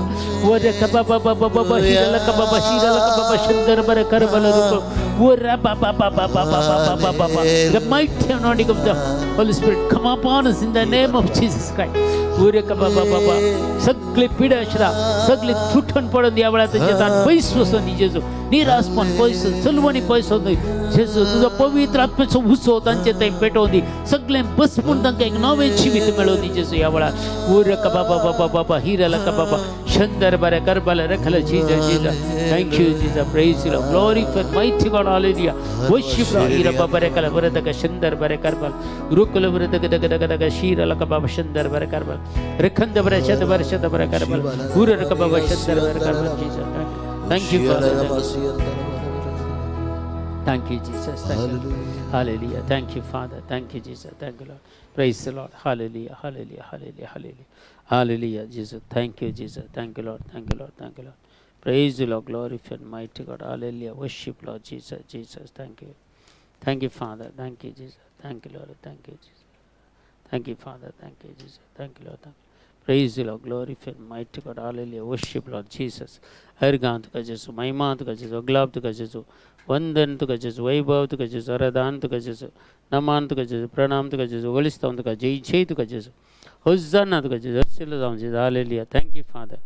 Speaker 1: वर बाबा बाबा बाबा शिरा लका बाबा शिरा लका बाबा शंकर बर कर बल रुको वर बाबा बाबा बाबा बाबा बाबा बाबा. The mighty anointing of the Holy Spirit come upon us in the name of Jesus Christ. वर बाबा बाबा सगळी पिडा आशिल्ला सगळी तुटून पडून या वेळार तुजें तान पयस वचून दी जेजू, निराशपण पयस, चलवणी पयस दी जेजू. तुजो पवित्र आत्म्याचो उत्सव तांचे थंय पेटोवन दी, सगळें बसपून तांकां एक नवें जिवीत मेळोवन दी जेजू. ह्या वेळार उर बाबा बाबा बाबा हिरल बाबा शंदर बरें करबल रखल. Jesus, Jesus, thank you Jesus. Praise Lord, glory for mighty God. Hallelujah, worship Lord. हिरा बाबा रेकल बरदक शंदर बरे करबल रुकल बरदक दग दग दग शीरल बाबा शंदर बरे करबल रखंद बरे शद बरे शद बरे करबल उर रक बाबा शंदर बरे करबल. Jesus, thank you Father. Thank you, Jesus. Thank you. Hallelujah. Thank you, Father. Thank you, Jesus. Thank you, Lord. Praise the Lord. Hallelujah. Hallelujah. Hallelujah. Hallelujah. Hallelujah. Jesus. Thank you, Jesus. Thank you, Lord. Thank you, Lord. Thank you, Lord. Praise the Lord. Glorify mighty God. Hallelujah. Worship, Lord Jesus. Jesus. Thank you. Thank you, Father. Thank you, Jesus. Thank you, Lord. Thank you, Jesus. Thank you, Father. Thank you, Jesus. Thank you, Lord. Thank you. Praise the Lord. Glorify mighty God. Hallelujah. Worship, Lord Jesus. हरगांत तुका जेजू, महिमा तुका जेजू, गुलाब तुका जेजू, वंदन तुका जेजू, वैभव तुका जेजू, आराधन तुका जेजू, नमान तुका जेजू, प्रणाम तुका जेजू, वलिस्ताव तुका, जय जय तुका जेजू, होजाना तुका जेजू, हर्षिल जावन जेजू. Hallelujah. Thank you Father.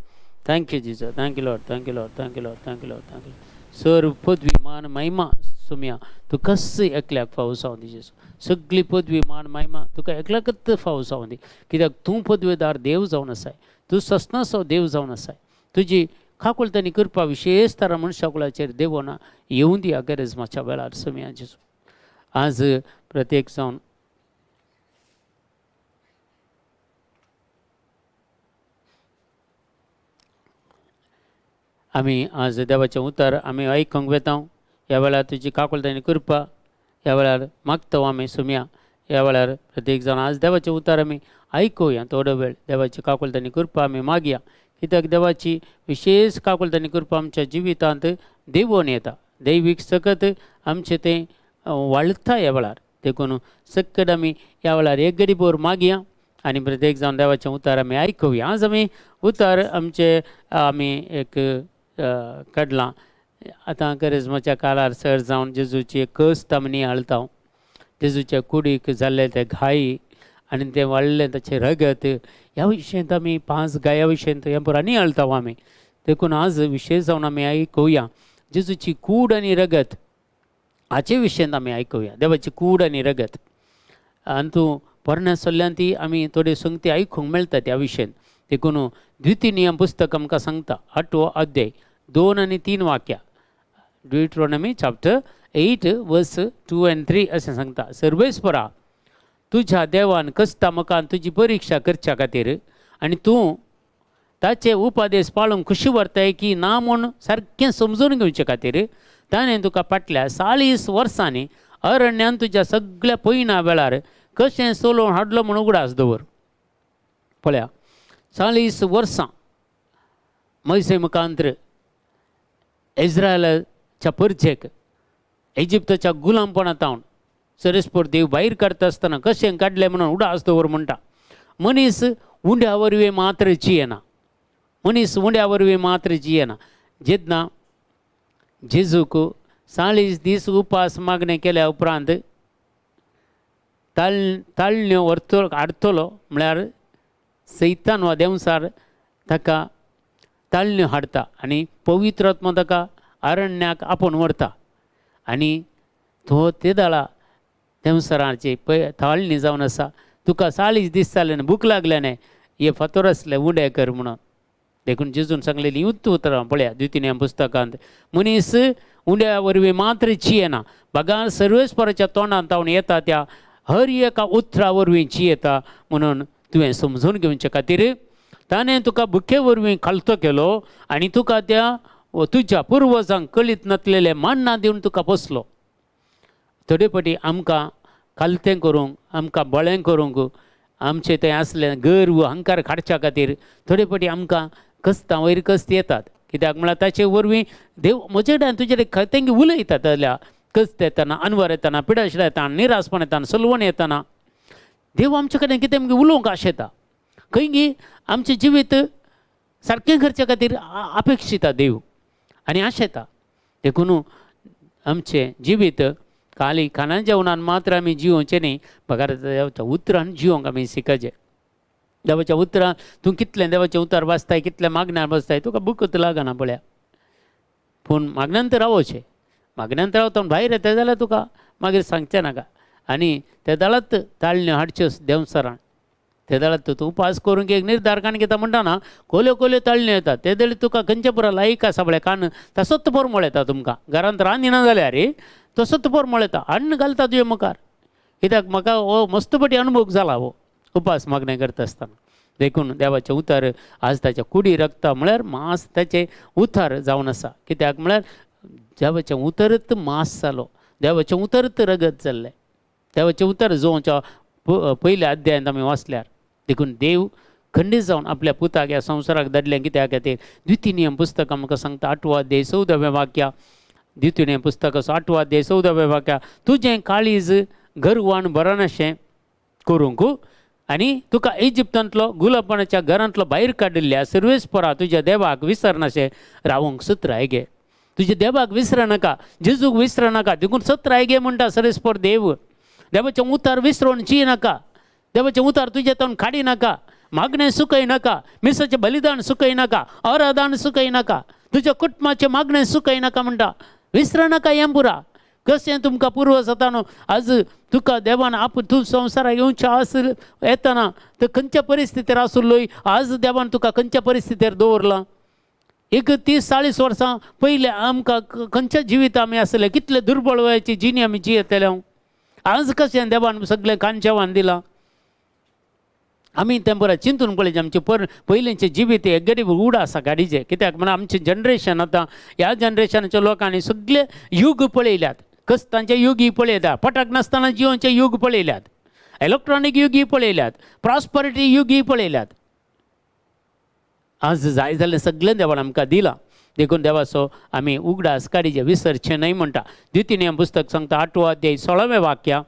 Speaker 1: Thank you Jesus. Thank you Lord. Thank you Lord. Thank you Lord. Thank you Lord. Thank you. Sir पदवी मान महिमा सुम्या तुकाच एकल्याक फावो जावं दी जेजू. सगळी पदवी मान महिमा तुका एकल्याकच फावो जावं दी, कित्याक तूं पदवेदार देव जावन आसाय, तूं ससनासो देव जावन आसाय. तुजी काकुळट आनी कृपा विशेष तरा मनशा कुळाचेर देवना येवूं दी गरज वेळार सुम्या जेजू. आज प्रत्येक जावन आमी आज देवाचें उतर आमी आयकूंक वेता. ह्या वेळार तुजी काकुळट आनी कृपा ह्या वेळार मागता आमी सुम्या. ह्या वेळार प्रत्येक जाण आज देवाचें उतर आमी आयकुया थोडो वेळ. देवाची काकुळट आनी कृपा आमी मागया, कित्याक देवाची विशेष काकुळट आनी कृपा आमच्या जिवितांत देवोन येता. दैवीक सकत आमचें तें वाळता ह्या वेळार. देखून सकट आमी ह्या वेळार एक गडी पोर मागया आनी प्रत्येक जावन देवाचें उतार आमी आयकुया. आज आमी उतार आमचे आमी एक काडलां. आतां करिज्माच्या काळार सर जावन जेजूची एक कस्त आमी नियाळता. जेजूच्या कुडीक जाल्ले ते घाई आनी तें वाडलें ताचें रगत ह्या विशयांत आमी 5 गाया विशयांत हें पुरा नियाळता आमी. देखून आज विशेश जावन आमी आयकुया जेजूची कूड आनी रगत हाचे विशयांत आमी आयकुया. देवाची कूड आनी रगत आनी तूं पोरण्या सल्ल्यान ती आमी थोडी संगती आयकूंक मेळटा त्या विशयांत. देखून द्वितीय नियम पुस्तक आमकां सांगता 8वो अध्याय 2 आनी 3 वाक्यां, Deuteronomy chapter 8 verse 2 and 3 अशें सांगता, सर्वेस्परा तुज्या देवान कस्ता मुखान तुजी परिक्षा करच्या खातीर आनी तूं ताचे उपदेश पाळूंक खुशी व्हरताय की ना म्हूण सारकें समजून घेवचे खातीर ताणें तुका फाटल्या 40 वर्सांनी अरण्यान तुज्या सगळ्या पयना वेळार कशें चलोवन हाडलो म्हूण उगडास दवर. पळया 40 वर्सां मोयसे मुखांत्र इस्रायलाच्या परजेक इजिप्ताच्या गुलामपणांत सरस्पोर देव भायर काडटा आसतना कशें काडलें म्हणून उडास दवर म्हणटा. मनीस उंड्या वरवीं मात्र जियेना, मनीस उंड्या वरवीं मात्र जियेना. जेन्ना जेजूक 40 दीस उपास मागणें केल्या उपरांत ताळण्यो व्हरतलो हाडटलो म्हळ्यार सैतान वा देंवसार ताका ताळण्यो हाडटा आनी पवित्र आत्मा ताका अरण्याक आपोवन व्हरता आनी तो ते दाळा देंवसराची पय ताळणी जावन आसा तुका 40 दीस जाले भूक लागल्या न्ही हे फातोर आसले उडे कर म्हणून. देखून जेजून सांगलेली उत्त उतरां पळया द्वितीय पुस्तकांत, मनीस उंड्या वरवीं मात्र जियेना बगार सर्वेस्पराच्या तोंडांत तावन येता त्या हर एका उतरा वरवीं जियेता म्हणून तुवें समजून घेवचे खातीर ताणें तुका भुके वरवीं खालतो केलो आनी तुका त्या तुज्या पुर्वजांक कळीत नासलेलें मान्ना दिवन तुका पोसलो. थोडे फावटी आमकां खालतें करूंक, आमकां बळें करूंक, आमचें तें आसलें गर्व अहंकार काडच्या खातीर थोडे फावटी आमकां कस्तां वयर कस्त येतात. कित्याक म्हळ्यार ताचे वरवीं देव म्हजे कडेन तुजे कडेन तेंगे उलयतात जाल्यार कस्त येतना, अनवर येतना, पिडाशिडा येतना, निरासपण येतना, सलवण येतना देव आमचे कडेन कितें मागीर उलोवंक आशेता. खंय गी आमचें जिवीत सारकें करचे खातीर अपेक्षिता देव आनी आशेता. देखून आमचें जिवीत खाली खाणां जेवणान मात्र आमी जियोवचें न्ही, बगार देवाच्या उतरान जियोंक आमी शिकचें. देवाच्या उतरान तूं कितलें देवाचें उतर वाचताय, कितलें मागण्यार बसताय, तुका बुकत लागना पळया. पूण मागण्यान तर रावोचें, मागण्यान तर रावता भायर येता जाल्यार तुका मागीर सांगचें नाका. आनी ते दाळात ताळण्यो हाडच्यो देंवसरान, ते दाळात तूं उपास करूंक एक निर्धार काण घेता म्हणटा ना, कोल्यो कोल्यो ताळण्यो येता ते दळी तुका खंयचे पुरा लायक आसा पळय कान तसोच पोरमळ येता तुमकां. घरांत रांदिना जाल्यार तसोच पोरमळ येता, अन्न घालता तुजे मुखार. कित्याक म्हाका हो मस्तपटी अनुभव जाला हो उपास मागणें करता आसतना. देखून देवाचें उतर आज ताच्या कुडी रक्ता म्हळ्यार मांस ताचें उतर जावन आसा. कित्याक म्हळ्यार देवाचें उतरच मांस जालो, देवाचें उतरच रगत जाल्लें, देवाचें उतर जोवच्या पयल्या अध्यायांत आमी वाचल्यार. देखून देव खंडीत जावन आपल्या पुताक ह्या संवसाराक धाडलें कित्याक खातीर. द्वितीय नियम पुस्तक आमकां सांगता 8वो अध्याय 14व्या वाक्या, द्वितीय नियम पुस्तकाचो 8वो अध्याय 14व्या वाक्या, तुजें काळीज गर्वान भरनाशें करूंक आनी तुका इजिप्तांतलो गुलाबपणाच्या घरांतलो भायर काडिल्ल्या सर्वेस्परा तुज्या देवाक विसरनाशें रावंक सत्राय गे. तुज्या देवाक विसरनाका, जेजूक विसरनाका, देखून सत्राय गे म्हणटा सर्वेस्पर देव. देवाचें उतार विसरोन नाका, देवाचें उतार तुज्या तोंड काडी नाका, मागणें सुकय नाका, मिसाचें बलिदान सुकय नाका, अरादान सुकय नाका, तुज्या कुटुंबाचें मागणें सुकय नाका म्हणटा. विसरनाका हें पुरा. कशें तुमकां पुर्वज जाता न्हू, आज तुका देवान आप तूं संवसाराक येवचें आस येतना तर खंयच्या परिस्थितीर आसलोय, आज देवान तुका खंयच्या परिस्थितीर दवरलां. एक 30-40 वर्सां पयलें आमकां खंयच्या जिवीत आमी आसले, कितले दुर्बळ वयाची जिणी आमी जियेतले. आज कशें देवान सगळें कांचेवान दिलां. आमी तें बरें चिंतून पळयचें आमचें पयलींचें जिवीत एक गरीब उड आसा गाडीचें. कित्याक म्हणल्यार आमचें जनरेशन आतां ह्या जनरेशनाच्या लोकांनी सगळे युग पळयल्यात, कस्तांचे युगी पळयता, पटाक नासतना जिवनचे युग पळयल्यात, इलेक्ट्रॉनीक युगी पळयल्यात, प्रॉस्परिटी युगी पळयल्यात. आज जाय जाल्यार सगळें देवान आमकां दिलां. देखून देवाचो आमी उगडास काडीचे, विसरचें न्हय म्हणटा. द्वितीय नियम पुस्तक सांगता 8वो अध्याय 16वें वाक्य,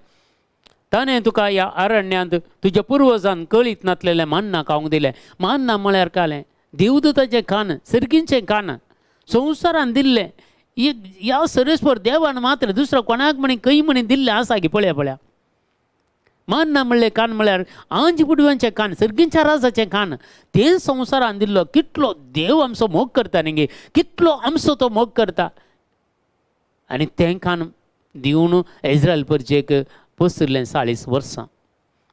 Speaker 1: ताणें तुका ह्या अरण्यांत तुज्या पुर्वजान कळीत नासलेलें मान्ना खावंक दिलें. मान्ना म्हळ्यार कालें देवदूताचें खाण, सर्गीचें खाण, संवसारान दिल्लें. ह्या सरेस्पर देवान मात्र दुसरो कोणाक म्हणी खंय म्हणी दिल्लें आसा की पळया पळया. मान्ना म्हणलें कान म्हळ्यार आंज पुडव्यांचें कान, सर्गीच्या राजाचें कान, तें संवसारान दिल्लो. कितलो देव आमचो मोग करता न्ही गे, कितलो आमचो तो मोग करता. आनी तें खाण दिवन इस्रायल परजेक पसरलें 40 वर्सां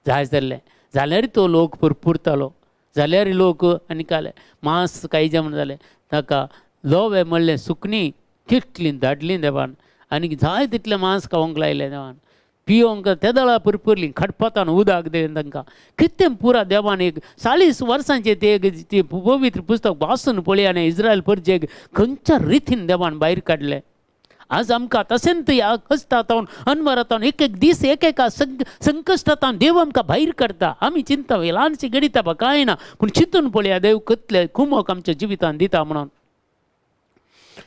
Speaker 1: जाय जाल्लें. जाल्यार तो लोक पुरपुरतालो, जाल्यार लोक आनी काले मांस कांय जेवण जालें ताका लोवे म्हणलें सुकणीं कितलीं धाडलीं देवान आनी जाय तितलें मांस खावंक लायलें देवान, पियोंक तेदळा पुरपुरलीं, खटपतान उदक दिलें तांकां. कितें पुरा देवान एक 40 वर्सांचें ते एक पवित्र पुस्तक वाचून पळय आनी इस्रायल परजेक खंयच्या रितीन देवान भायर काडलें. आज आमकां तशेंच ह्या कश्टांतावन अनवरातावन एक एक दीस एक एका संकश्टांतावन देव आमकां भायर काडटा. आमी चिंता ल्हानशी घडिता बा कांय ना, पूण चिंतून पळया देव कितले कुमक आमच्या जिवितान दिता म्हणून.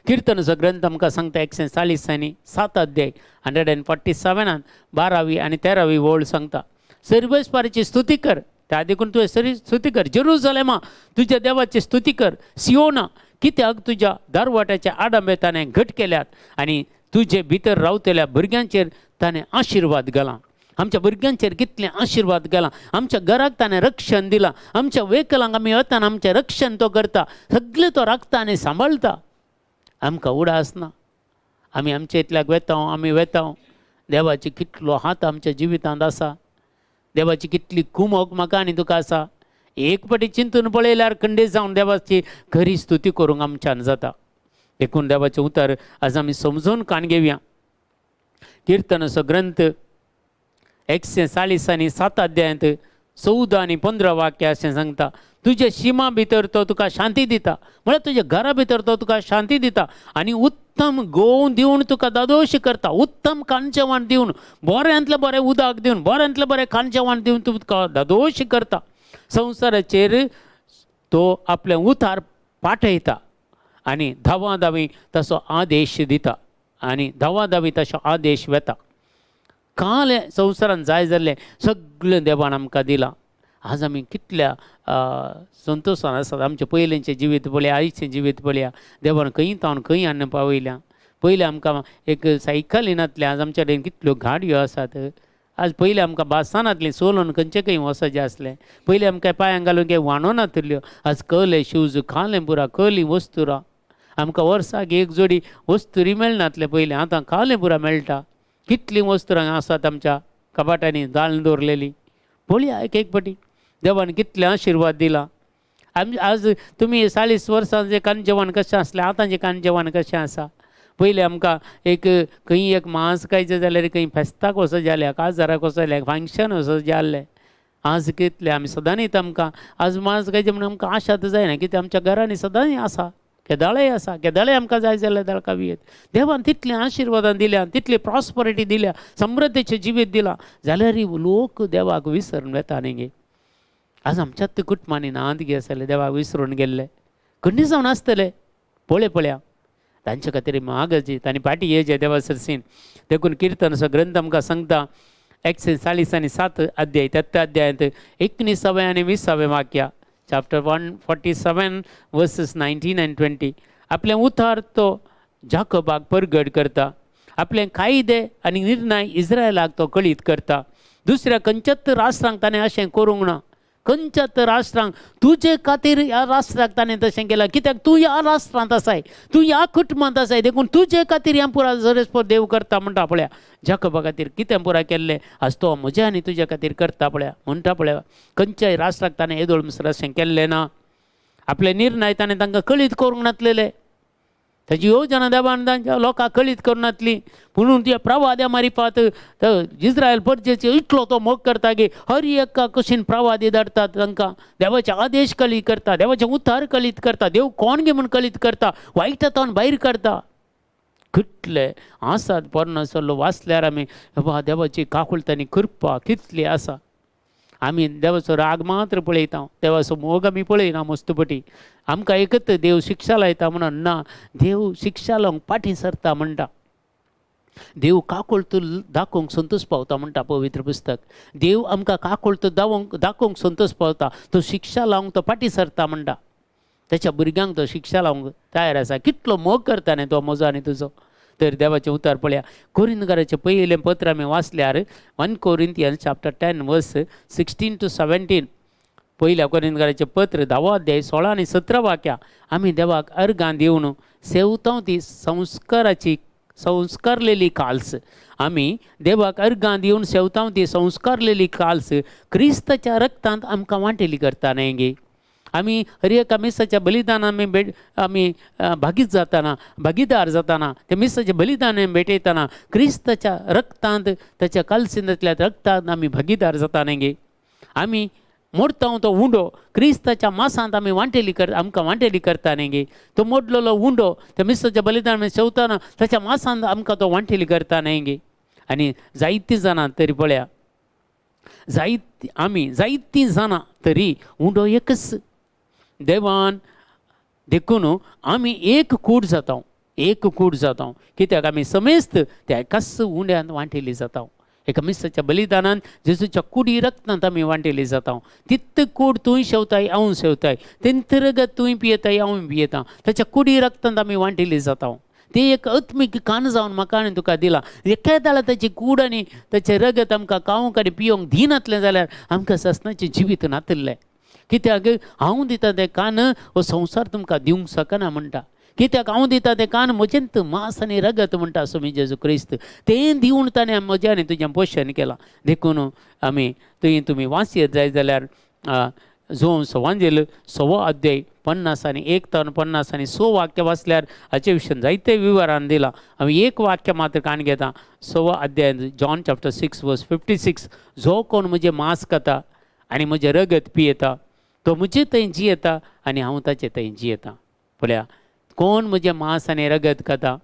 Speaker 1: किर्तनाचो ग्रंथ आमकां सांगता 140 आनी 7 अध्याय 147 12वी आनी 13वी ओळ सांगता, सर्वेस्पराची स्तुती कर, त्या देखून तुवें सरी स्तुती कर. जेरुजलेमा तुज्या देवाची स्तुती कर, सियोना कित्याक तुज्या दारवाट्याच्या आडंबे ताणें घट केल्यात आनी तुजे भितर रावतल्या भुरग्यांचेर ताणें आशिर्वाद घाला. आमच्या भुरग्यांचेर कितलें आशिर्वाद घाला, आमच्या घराक ताणें रक्षण दिलां, आमच्या वेकलांक आमी वताना आमचें रक्षण तो करता, सगळें तो राखता आनी सांबाळटा. आमकां उडास ना, आमी आमच्या इतल्याक वेता, आमी वेता. देवाची कितलो हात आमच्या जिवितांत आसा, देवाची कितली कुमोक म्हाका आनी तुका आसा. एक फावटी चिंतून पळयल्यार खंडीत जावन देवाची खरी स्तुती करूंक आमच्यान जाता. देखून देवाचें उतर आज आमी समजून कान घेवया. किर्तनाचो ग्रंथ 140 आनी 7 अध्यायांत 14 आनी 15 वाक्य अशें सांगता, तुजे शिमा भितर तो तुका शांती दिता, म्हळ्यार तुज्या घरा भितर तो तुका शांती दिता आनी उत्तम गोव दिवन तुका दादोश करता. उत्तम खाण दिवन, बऱ्यांतलें बरें उदक दिवन, बऱ्यांतलें बरें खाण जेवण दिवन तुका दादोश करता. संवसाराचेर तो आपलें उतार पाठयता आनी धांवा धांवी तसो आदेश दिता आनी धांवा धांवी तसो आदेश वेता. काल संवसारान जाय जाल्लें सगळें देवान आमकां दिलां. आज आमी कितल्या संतोशान आसात. आमचें पयलींचें जिवीत पळया, आयचें जिवीत पळया, देवान खंय तावन खंय हाडून पावयल्या. पयलीं आमकां एक सायकली नासली, आज आमच्या कडेन कितल्यो गाडयो आसात. आज पयलीं आमकां बसां नासलीं, चलोन खंयचे खंय वचचें आसलें. पयलीं आमकां पांयांक घालून कांय व्हाणो नाशिल्ल्यो, आज कहले शूज, खालें पुरा, कहली वस्तुरां. आमकां वर्साक एक जोडी वस्तुरी मेळनासलें पयलीं, आतां खालें पुरा मेळटा. कितलीं वस्तुरां आसात आमच्या कपाटांनी दाळून दवरलेलीं. पळया एक एक फावटी देवान कितले आशिर्वाद दिला. आमी आज तुमी 40 वर्सांचें कान जेवण कशें आसलें, आतांचें कान जेवण कशें आसा. पयलीं आमकां एक खंय एक मांस खायचें जाल्यार खंय फेस्ताक वचों जालें, काजाराक वचों जालें, फंक्शन वचों जाल्लें. आज कितलें आमी सदांच आमकां आज मांस खायचें म्हणून आमकां आशा तर जायना, कित्याक आमच्या घरांनी सदांच आसा, केदाळेय आसा, केदाळेय आमकां जाय जाल्यार दाळ खावयेत. देवान तितलें आशिर्वादान दिल्या, तितली प्रॉस्परिटी दिल्या, समृद्धीचें जिवीत दिलां, जाल्यार लोक देवाक विसरून वेता न्ही गे. आज आमच्याच कुटुंबांनी नात गे आसले देवाक विसरून गेल्ले, खंडी जावन आसतले. पळय पळया तांचे खातीर मागची तांणी फाटी येयचें देवा सरसीन. देखून किर्तनाचो ग्रंथ आमकां सांगता 140 आनी 7 अध्याय 3 अध्यायांत 19वें आनी 20वें वाक्य, चॅप्टर 147 वर्सीस 19 आनी 20. आपलें उतार तो जाकोबाक परगट करता, आपले कायदे आनी निर्णय इस्रायलाक तो कळीत करता. दुसऱ्या खंयच्याच राष्ट्रांक ताणें अशें करूंक ना, खंयच्याच राष्ट्रांक तुजे खातीर ह्या राष्ट्राक ताणें तशें केलां, कित्याक तूं ह्या राष्ट्रांत आसाय, तूं ह्या कुटुंबांत आसाय, देखून तुजे खातीर हें पुरा जरेस्पर देव करता म्हणटा. पळया जाकोबा खातीर कितें पुरा केल्लें आज तो म्हज्या आनी तुज्या खातीर करता पळया म्हणटा. पळया खंयच्याय राष्ट्राक ताणें येदोळ म्हणसर अशें केल्लें ना. आपले निर्णय ताणें तांकां कळीत करूंक नासलेले, ताची योजना देवान तांच्या लोकांक कळीत करूं नासली. म्हणून त्या प्रवाद्या मारिफात इस्रायल परजेचे इतलो तो मोग करता की हर एका कशीन प्रवादी धाडटात तांकां, देवाचे आदेश कळीत करता, देवाचे उतार कळीत करता, देव कोण गे म्हूण कळीत करता, वायट तावन भायर काडटा. कितले आसात पोरणो सल्लो वाचल्यार आमी वा देवाची काकुळट आनी कृपा कितली आसा. आमी देवाचो राग मात्र पळयता, देवाचो मोग आमी पळयना. मस्तपटी आमकां एकच देव शिक्षा लायता म्हणून ना, देव शिक्षा लावंक फाटीं सरता म्हणटा. देव काकुळट दाखोवंक संतोष पावता म्हणटा पवित्र पुस्तक. देव आमकां काकुळट दाखोवंक संतोष पावता. तो शिक्षा लावंक तो फाटीं सरता म्हणटा. त्याच्या भुरग्यांक तो शिक्षा लावंक तयार आसा. कितलो मोग करता न्ही तो म्हजो आनी तुजो. तर देवाचें उतर पळया, कोरिंतकाराचें पयलें पत्र आमी वाचल्यार 1 Corinthians chapter 10 verse 16 to 17, पयल्या कोरिंतकाराचें पत्र 10वो अध्याय 16 आनी 17 वाक्या आमी देवाक अर्गां दिवन सेवतां ती संस्काराची संस्कारलेली काल्स. आमी देवाक अर्गां दिवन सेवतां ती संस्कारलेली काल्स क्रिस्ताच्या रक्तांत आमकां वांटेली करता न्हय गे. आमी हर एका मिसाच्या बलिदान आमी आमी भागीत जाताना, भागीदार जाताना, ते मिसाचें बलिदान आमी भेटयतना क्रिस्ताच्या रक्तांत, ताच्या कालसिंदांतल्या रक्तांत आमी भागीदार जाता न्हय गे. आमी मोडता तो उंडो क्रिस्ताच्या मासांत आमी वांटेली कर आमकां वांटेली करता न्हय गे. तो मोडलेलो उंडो त्या मिसाच्या बलिदान आमी शेवताना ताच्या मासांत आमकां तो वांटेली करता न्हय गे. आनी जायतीं जाणां तरी पळया, जायतीं आमी जायतीं जाणां तरी उंडो एकच देवान. देखून आमी एक कूड जाता, एक कूड जाता. कित्याक आमी समेस्त त्या एकाच उंड्यान वांटेली जाता. एका मिसाच्या बलिदानान जेजूच्या कुडी रक्तांत आमी वांटेली जाता. तित कूड तूंय शेवताय, हांव शेवताय, तेंत रगत तूंय पियेताय, हांव पियेता. ताच्या कुडी रक्तांत आमी वांटेली जाता. ते एक आत्मीक कान जावन म्हाका आनी तुका दिला. एकेदाळा ताची कूड आनी ताचें रगत आमकां खावंक आनी पिवंक दिनातलें जाल्यार आमकां ससनाचें जिवीत नातिल्लें. कित्याक हांव दिता तें कान हो संवसार तुमकां दिवंक शकना म्हणटा. कित्याक हांव दिता तें कान म्हजेंत मांस आनी रगत म्हणटा स्वामी जेजू क्रिस्त. तें दिवन ताणें म्हजें आनी तुजें पोशण केलां. देखून आमी थंय तुमी वाचयत जाय जाल्यार जोन सवांजेल 6वो अध्याय 50 आनी 1 तावन 50 आनी 6 वाक्य वाचल्यार हाचे विशीं जायते विवरण दिलां. आमी एक वाक्य मात्र कान घेता. 6वो अध्याय जॉन चॅप्टर 6 वर्स 56, जो कोण म्हजें मांस खाता आनी म्हजें रगत पियेता तो म्हजे थंय जियेता आनी हांव ताचे थंय जियेता. पळया, कोण म्हजें मांस आनी रगत खाता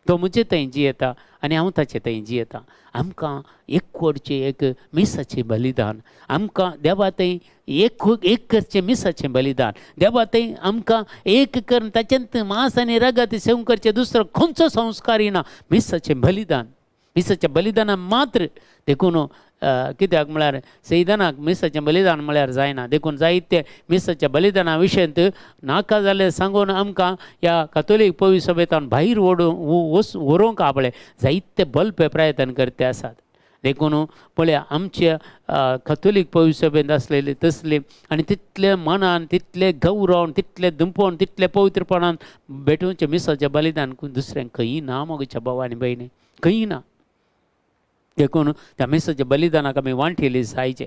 Speaker 1: तो म्हजे थंय जियेता आनी हांव ताचे थंय जियेता. आमकां एकवटचें एक मिसाचें बलिदान, आमकां देवा थंय एक एक करचें मिसाचें बलिदान, देवा थंय आमकां एक करून ताचेंत मांस आनी रगत सेवूंक करचें दुसरो खंयचो संस्कार येना. मिसाचें बलिदान, मिसाच्या बलिदानान मात्र. देखून कित्याक म्हळ्यार सैदानाक मिसाचें बलिदान म्हळ्यार जायना. देखून जायते मिसाच्या बलिदाना विशयांत नाका जाल्यार सांगून आमकां ह्या कातोलीक पवित्र सभेंतान भायर ओडून व्हरूंक आपले जायते बल्पे प्रयत्न करते आसात. देखून पळया आमच्या कातोलीक पवित्र सभेंत आसलेले तसले आनी तितले मनान, तितले गौरवान, तितले दुंपण, तितले पवित्रपणान भेटोवचें मिसाचें बलिदान दुसऱ्यांक खंयी ना मोगच्या भाव आनी भयणी, खंयी ना. देखून त्या मिसाच्या बलिदानाक आमी वांटेली जायचे.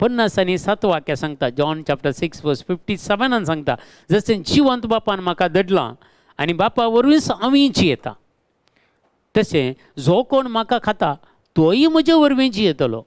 Speaker 1: 50 आनी 7 वाक्य सांगता, जॉन चॅप्टर 6 वर्स 57 सांगता, जशें जिवंत बापान म्हाका दडलां आनी बापा वरवींच हांवूय जियेता, तशें जो कोण म्हाका खाता तोय म्हजे वरवीं जियेतलो.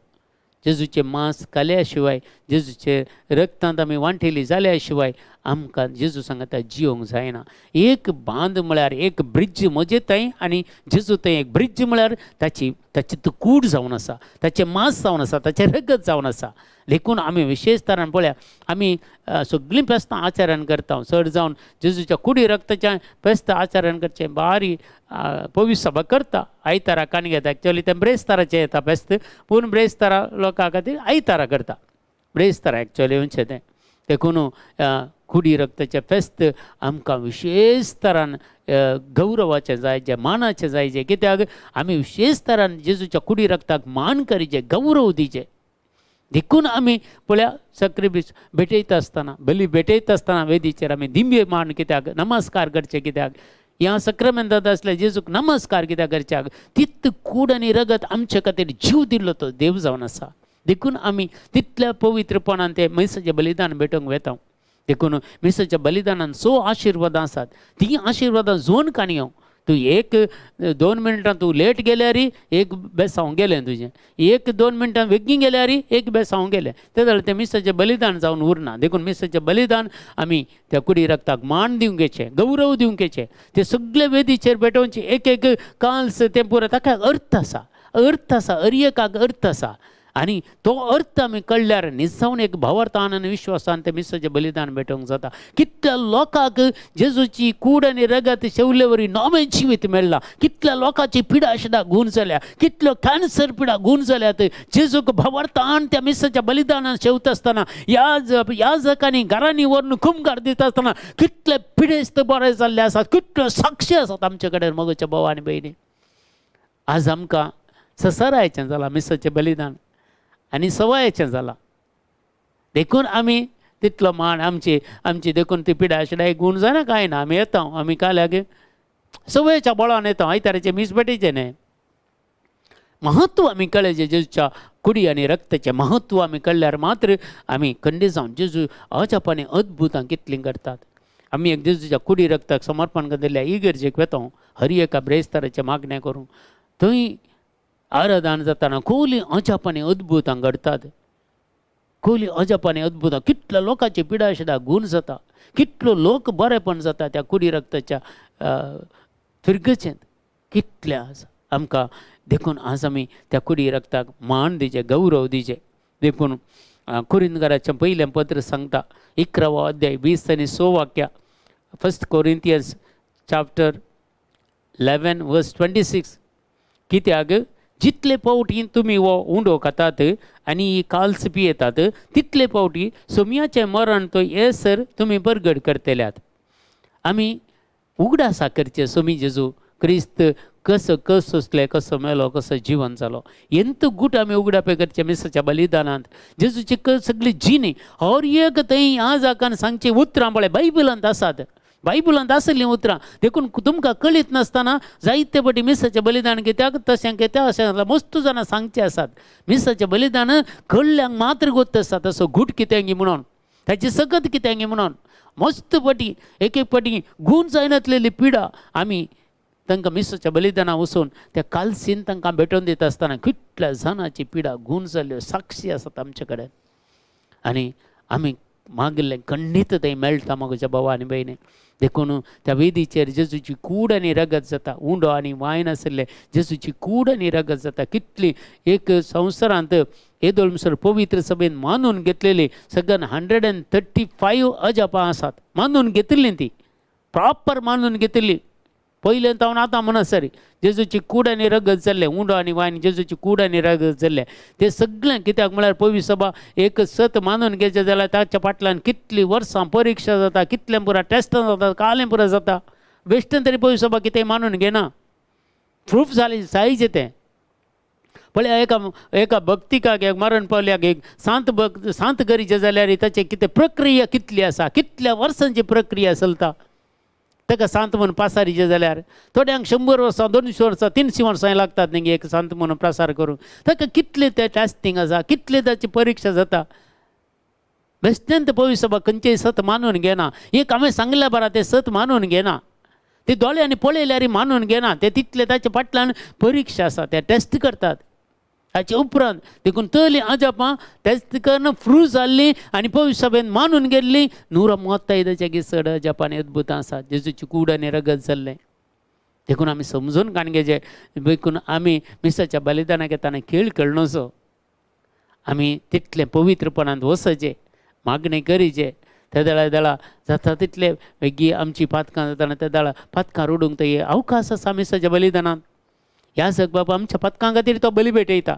Speaker 1: जेजूचें मांस खाल्या शिवाय, जेजूचे रक्तांत आमी वांटेली जाल्या शिवाय आमकां जेजू सांगता जियोंक जायना. एक बांद म्हळ्यार एक ब्रिज म्हजे थंय आनी जेजू थंय एक ब्रिज म्हळ्यार ताची ताची कूड जावन आसा, ताचें मांस जावन आसा, ताचें रगत जावन आसा. देखून आमी विशेश तरान पळया आमी सगळीं फेस्तां आचरण करता, चड जावन जेजूच्या कुडी रक्ताच्या फेस्तां आचरण करचें बारी पवित्र सभा करता. आयतारा कान घेता, एक्चुअली तें ब्रेस्ताराचें येता फेस्त, पूण ब्रेस्तारा लोकां खातीर आयतारा करता, ब्रेस्तारा एक्चुअली म्हणचें तें. देखून कुडी रक्ताचें फेस्त आमकां विशेश तरान गौरवाचें जायचें, मानाचें जायचें. कित्याक आमी विशेश तरान जेजूच्या कुडी रक्ताक मान करीचें, गौरव दिचें. देखून आमी पळया सक्रिफीस भेटयता आसतना, बली भेटयता आसतना वेदीचेर आमी दिंबे मान कित्याक, नमस्कार करचें कित्याक, ह्या सक्रमेंतांत आसल्या जेजूक नमस्कार कित्याक करच्याक, तित कूड आनी रगत आमचे खातीर जीव दिल्लो तो देव जावन आसा. देखून आमी तितल्या पवित्रपणान ते मिसाचें बलिदान भेटोवंक वेता. देखून मिसाच्या बलिदानान 6 आशिर्वादां आसात, तीं आशिर्वादां जोन काणयो. तूं 1-2 मिनटां तूं लेट गेल्यार एक बेसांव गेलें तुजें, 1-2 मिनटां बेगीन गेल्यार एक बेसांव गेलें, तें जाल्यार तें मिसाचें बलिदान जावन उरना. देखून मिसाचें बलिदान आमी त्या कुडी रक्ताक मान दिवंक घेचें, गौरव दिवंक घेचें, ते सगळे वेदीचेर भेटोवचें. एक एक काल्स तें पुरो ताका अर्थ आसा, अर्थ आसा, हर एकाक अर्थ आसा. आनी तो अर्थ आमी कळ्ळ्यार निजावन एक भावार्थान आनी विश्वासान तें मिसाचें बलिदान भेटोवंक जाता. कितल्या लोकांक जेजूची कूड आनी रगत शेवले वरी नवें जिवीत मेळ्ळां, कितल्या लोकांची पिडा सुद्दां गूण जाल्या, कितल्यो कॅन्सर पिडा गूण जाल्यात. जेजूक भावार्थान त्या मिसाच्या बलिदानान शेवता आसतना ह्या जकांनी घरांनी व्हरून कुमगार दिता आसतना कितले पिडेस्त बरे जाल्ले आसात, कितल्यो साक्षी आसात आमचे कडेन मोगाच्या भाव आनी भयणी. आज आमकां ससरायचें जालां मिसाचें बलिदान आनी सवायचें जालां, देखून आमी तितलो मान आमची आमची देखून ती पिडा शिडाय गूण जायना कांय ना. आमी येता, आमी काल्याक सवयेच्या बळान येता, आयताराचें मीस भेटयचें न्हय. महत्व आमी कळ्ळें जेजूच्या कुडी आनी रक्ताचें महत्व आमी कळ्ळ्यार मात्र आमी खंडीत जावन जेजू अजापांनी अद्भुतां कितलीं करतात. आमी एक जेजूच्या कुडी रक्ताक समर्पण दिल्ल्या इगर्जेक वेता, हर एका ब्रेस्ताराचें मागणें करूं, थंय आराधन जाताना खोली अजापांनी अद्भुतां घडतात, खोली अजापांनी अद्भुतां, कितल्या लोकांची पिडा सुद्दां गूण जाता, कितलो लोक बरेपण जाता त्या कुडी रक्ताच्या फिरगचेंत कितलें आसा आमकां. देखून आज आमी त्या कुडी रक्ताक मान दिवचें, गौरव दिवचें. देखून कोरिंदकाराचें पयलें पत्र सांगता 11वो अध्याय 20 आनी 6 वाक्या, 1 कोरिंथियन्स चॅप्टर 11 वर्स 26, कित्याक जितले फावटी तुमी हो उंडो खातात आनी ही काल्स पियेतात तितले फावटी सोम्याचें मरण तो येसर तुमी बरगड करतल्यात. आमी उगडासा करचें सोमी जेजू क्रिस्त कसो कसोसले, कसो मेलो, कसो जिवन जालो, एंत गूट आमी उगडापे करचें मिसाच्या बलिदानांत. जेजूची सगळी जिणी हर एक थंय आजाकान सांगची उतरां पळय बायबलांत आसात, बायबलांत आसलीं उतरां. देखून तुमकां कळीत नासतना जायते फावटी मिसाचें बलिदान कित्याक तशें कित्याक अशें मस्त जाणां सांगचें आसात. मिसाचें बलिदान कळ्ळ्यांक मात्र गोत्त आसा तसो गूट कित्यांगी म्हणून, ताची सकत कित्यांगी म्हणून. मस्त फावटी एक एक फावटी गूण जायनातलेली पिडा आमी तांकां मिसाच्या बलिदाना वचून त्या कालसीन तांकां भेटोवन दिता आसतना कितल्या जाणांची पिडा गूण जाल्ल्यो साक्षी आसात आमचे कडेन. आनी आमी मागिल्लें खंडीत थंय मेळटा म्हज्या भावा आनी भयणी. देखून त्या वेदीचेर जेजूची कूड आनी रगत जाता, उंडो आनी वायन आशिल्लें जेजूची कूड आनी रगत जाता. कितली एक संवसारांत येदोळ म्हणसर पवित्र सभेन मानून घेतलेली सगळ्यान 135 अजापां आसात, मानून घेतिल्लीं, ती प्रॉपर मानून घेतिल्ली पयलें तावन आतां म्हणसर जेजूची कूड आनी रगत जाल्लें, उंडो आनी वायन जेजूची कूड आनी रगत जाल्लें तें सगळें. कित्याक म्हळ्यार पवित्र सभा एक सत मानून घेवचें जाल्यार ताच्या फाटल्यान कितलीं वर्सां परिक्षा जाता, कितलें पुरा टेस्टां जाता, कालें पुरा जाता. बेश्टेन तरी पवित्र सभा कितेंय मानून घेना, प्रूफ जालें जायचें तें. पळय एका एका भक्तिकाक एक मरण पावल्याक एक सांत भक्त सांत करीचें जाल्यार ताचें कितें प्रक्रिया कितली आसा, कितल्या वर्सांची प्रक्रिया चलता ताका सांत म्हणून पासारीचें जाल्यार. थोड्यांक 100 वर्सां, 200 वर्सां, 300 वर्सां लागतात न्ही एक सांत म्हणून प्रसार करूंक. ताका कितलें तें टेस्टींग आसा, कितलें ताची परिक्षा जाता. बेश्टेन तें पवित्र सभा खंयचेय सत मानून घेना. एक हांवें सांगल्या बरा तें सत मानून घेना, ते दोळ्यांनी पळयल्यार मानून घेना, ते तितले ताच्या फाटल्यान परिक्षा आसा, ते टेस्ट करतात ताचे उपरांत. देखून तली अजापां टेस्ट करून प्रूव जाल्ली आनी पवित्र सभेन मानून गेल्ली. नुरा मोत्ताय ताच्या चड अजापां अद्भुतां आसात जेजूची कूड आनी रगत जाल्लें. देखून आमी समजून काण घेवचें. देखून आमी मिसाच्या बलिदानाक येताना खेळ खेळनचो, आमी तितलें पवित्रपणांत वचचें, मागणें करीचें. त्या दळा दळा जाता तितले वेगीं आमची पातकां जाताना त्या दळा पातकां रोडूंक थंय अवकाश आसा मिसाच्या बलिदानांत. ह्या सग बाबा आमच्या पातकां खातीर तो बली भेटयता,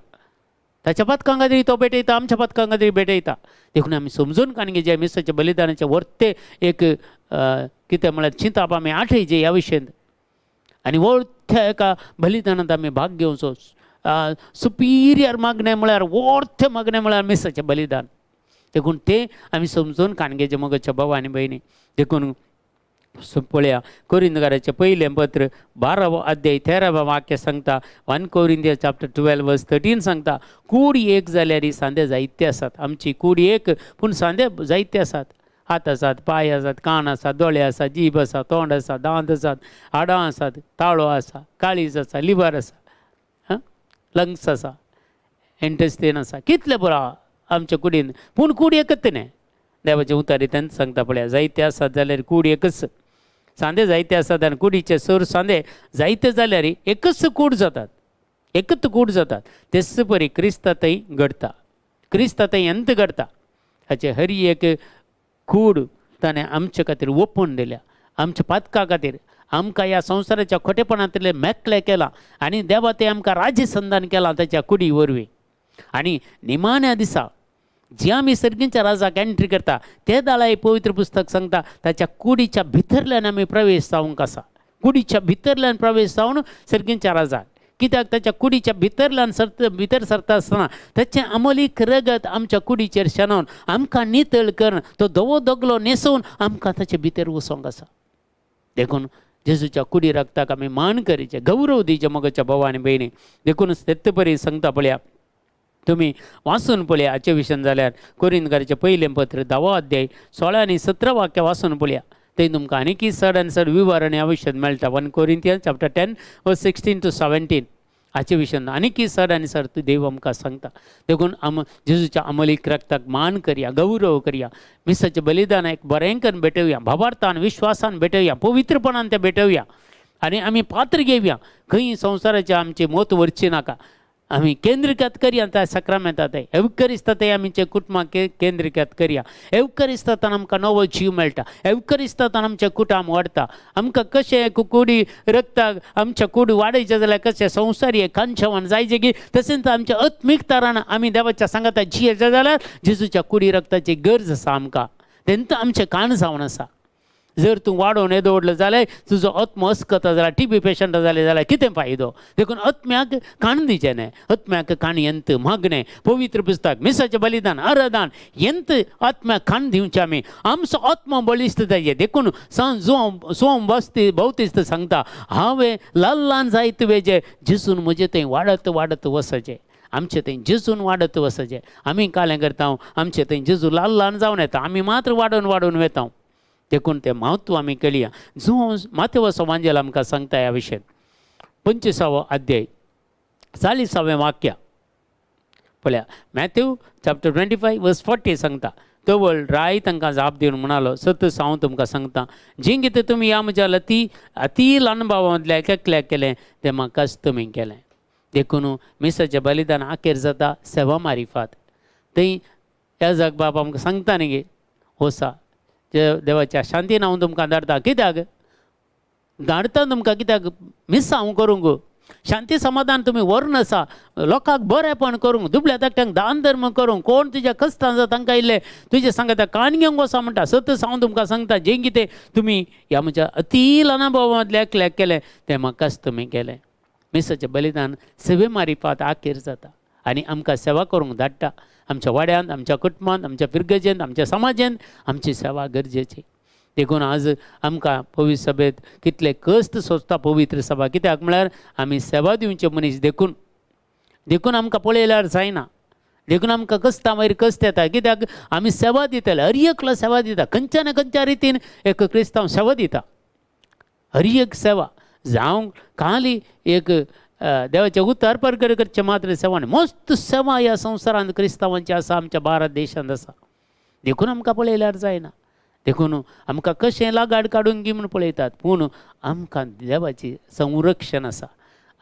Speaker 1: ताच्या पातकां खातीर तो भेटयता, आमच्या पातकां खातीर भेटयता. देखून आमी समजून काण घेवचें मिसाच्या बलिदानाचें वर्ते एक कितें म्हळ्यार चिंताप आमी आठयचें ह्या विशयांत आनी वळथ्या एका बलिदानांत आमी भाग घेवचो. सुपिरियर मागणें म्हळ्यार वर्थ मागणें म्हळ्यार मिसाचें बलिदान. देखून तें आमी समजून काण घेवचें मोगाच्या भाव आनी भयणी. देखून पळया कोरिंदकाराचें पयलें पत्र 12वो अध्याय 13व्या वाक्य सांगता, 1 कोरिंदिया चॅप्टर 12 वर्स 13 सांगता, कूड एक जाल्यार सांदे जायते आसात. आमची कूड एक पूण सांदे जायते आसात. हात आसात, पांय आसात, कान आसात, दोळे आसात, जीब आसा, तोंड आसा, दांत आसात, हाडां आसात, ताळो आसा, काळीज आसा, लिवर आसा, हां लंग्स आसा, इंटेस्टीन आसा, कितलें पुरो आमच्या कुडीन. पूण कूड एकच न्ही. देवाचे उतारी तेंच सांगता पळया, जायते आसात जाल्यार कूड एकच, सांदे जायते आसात आनी कुडीचे सर सांदे जायते जाल्यार एकच कूड जातात. एकच कूड जातात. तेच परी क्रिस्ता थंय घडता, क्रिस्ता थंय अंत घडता. हाचे हर एक कूड ताणें आमचे खातीर ओपून दिल्या, आमच्या पातका खातीर आमकां ह्या संवसाराच्या खोटेपणांतले मेकळे केलां आनी देवा तें आमकां राज्यसंधान केलां ताच्या कुडी वरवीं. आनी निमाण्या दिसा जी आमी सर्गींच्या राजाक एंट्री करता ते दाळाय पवित्र पुस्तक सांगता ताच्या कुडीच्या भितरल्यान आमी प्रवेश जावंक आसा. कुडीच्या भितरल्यान प्रवेश जावन सर्गींच्या राजाक, कित्याक ताच्या कुडीच्या भितरल्यान भितर सरता आसतना ताचें अमोलीक रगत आमच्या कुडीचेर शेणोवन आमकां नितळ करून तो धवो दगलो न्हेसोवन आमकां ताचे भितर वचोंक आसा. देखून जेजूच्या कुडी रगताक आमी मान करीचे, गौरव दिवचे मोगाच्या भाव आनी भयणी. देखूनच तेत्त परी सांगता पळया, तुमी वाचून पळया हाचे विशयान जाल्यार कोरिंदकाराचें पयलें पत्र 10वो अध्याय 16 आनी 17 वाक्य वाचून पळया, थंय तुमकां आनीकय चड आनी चड विवरण ह्या विशयान मेळटा. 1 Corinthians chapter 10 verse 16 to 17 हाचे विशयान आनीकय चड आनी चड देव आमकां सांगता. देखून जेजूच्या अमलीक रक्ताक मान करया, गौरव करया, मिसाचें बलिदान एक बरें करून भेटोवया, भावार्थान विश्वासान भेटोवया, पवित्रपणान तें भेटोवया आनी आमी पात्र घेवया. खंय संवसाराचें आमचें मत व्हरचें नाका, आमी केंद्रीकृत करया त्या सक्रामेंतात एवकरिस्तात आमच्या कुटुंबाक केंद्रीकृत करया. एवकरिस्तांत आमकां नवो जीव मेळटा, एवकरिस्तांत आमचें कुटुंब वाडटा. आमकां कशें कुडी रक्ताक आमच्या कुडी वाडयचें जाल्यार कशें संवसारी कांचवान जायचें की तशेंच आमच्या आत्मीक तरान आमी देवाच्या सांगाता जियेचें जाल्यार जेजूच्या कुडी रक्ताची गरज आसा आमकां. तेंत आमचें काण जावन आसा. जर तूं वाडोवन येदो व्हडलो जाल्यार तुजो आत्मो अस्कता जाल्यार टीबी पेशंट जालें जाल्यार कितें फायदो? देखून आत्म्याक काण दिवचें न्हय. आत्म्याक काण यंत मागणें, पवित्र पुस्तक, मिसाचें बलिदान, आराधन यंत आत्म्याक काण दिवचें आमी. आमचो आत्मो बळिश्ट जाय. देखून सांज सोम बसती भौतिस्त सांगता हांवें ल्हान ल्हान जायत वेजे जेजून म्हजें थंय वाडत वाडत वचचें, आमचें थंय जेजून वाडत वचचें. आमी कालें करता, आमचें थंय जेजू ल्हान ल्हान जावन येता, आमी मात्र वाडोवन वाडोवन वेता. देखून तें म्हत्व आमी कळया. जो माथेवसो वांजेल आमकां सांगता ह्या विशयान 25वो अध्याय 40वें वाक्य पळया. मॅथ्यू चॅप्टर 25 वर्स 40 सांगता, तवळ राय तांकां जाप दिवन म्हणालो, सत हांव तुमकां सांगता, जी कितें तुमी ह्या म्हज्या अती ल्हान भावां मदल्या एकल्याक केलें तें म्हाकाच तुमी केलें. देखून मिसाचें बलिदान आखेर जाता सेवा मारिफात. थंय ह्या जाग बाब आमकां सांगता न्ही गे ओसा देवाच्या शांतीन हांव तुमकां धाडटा. कित्याक धाडटा तुमकां? कित्याक मिसां हांव करूंक शांती समाधान तुमी व्हरून आसा, लोकांक बरेंपण करूंक, दुबल्या धाकट्यांक दान धर्म करूंक, कोण तुज्या कश्टां आसा तांकां इल्लें तुजें सांगता कान घेवंक वसा म्हणटा. सत हांव तुमकां सांगता, जें कितें तुमी ह्या म्हज्या अती ल्हान भावां मदल्या एकल्याक केलें तें म्हाकाच तुमी केलें. मिसाचें बलिदान सेवे मारिफात आखेर जाता आनी आमकां सेवा करूंक धाडटा. आमच्या वाड्यांत, आमच्या कुटुंबांत, आमच्या फिरगजेंत, आमच्या समाजेंत आमची सेवा गरजेची. देखून आज आमकां पवित्र सभेंत कितले कश्ट सोंसता पवित्र सभा, कित्याक म्हळ्यार आमी सेवा दिवचे मनीस. देखून देखून आमकां पळयल्यार जायना, देखून आमकां कश्टां वयर कश्ट येता. कित्याक आमी सेवा दितले, हर एकलो सेवा दिता, खंयच्या ना खंयच्या रितीन एक क्रिस्तांव सेवा दिता. हर एक सेवा जावं खाली एक देवाचें उतर परगट करचें मात्र सेवा न्ही, मस्त सेवा ह्या संवसारांत क्रिस्तांवांची आसा, आमच्या भारत देशांत आसा. देखून आमकां पळयल्यार जायना, देखून आमकां कशें लागाड काडून गी म्हूण पळयतात, पूण आमकां देवाची संरक्षण आसा.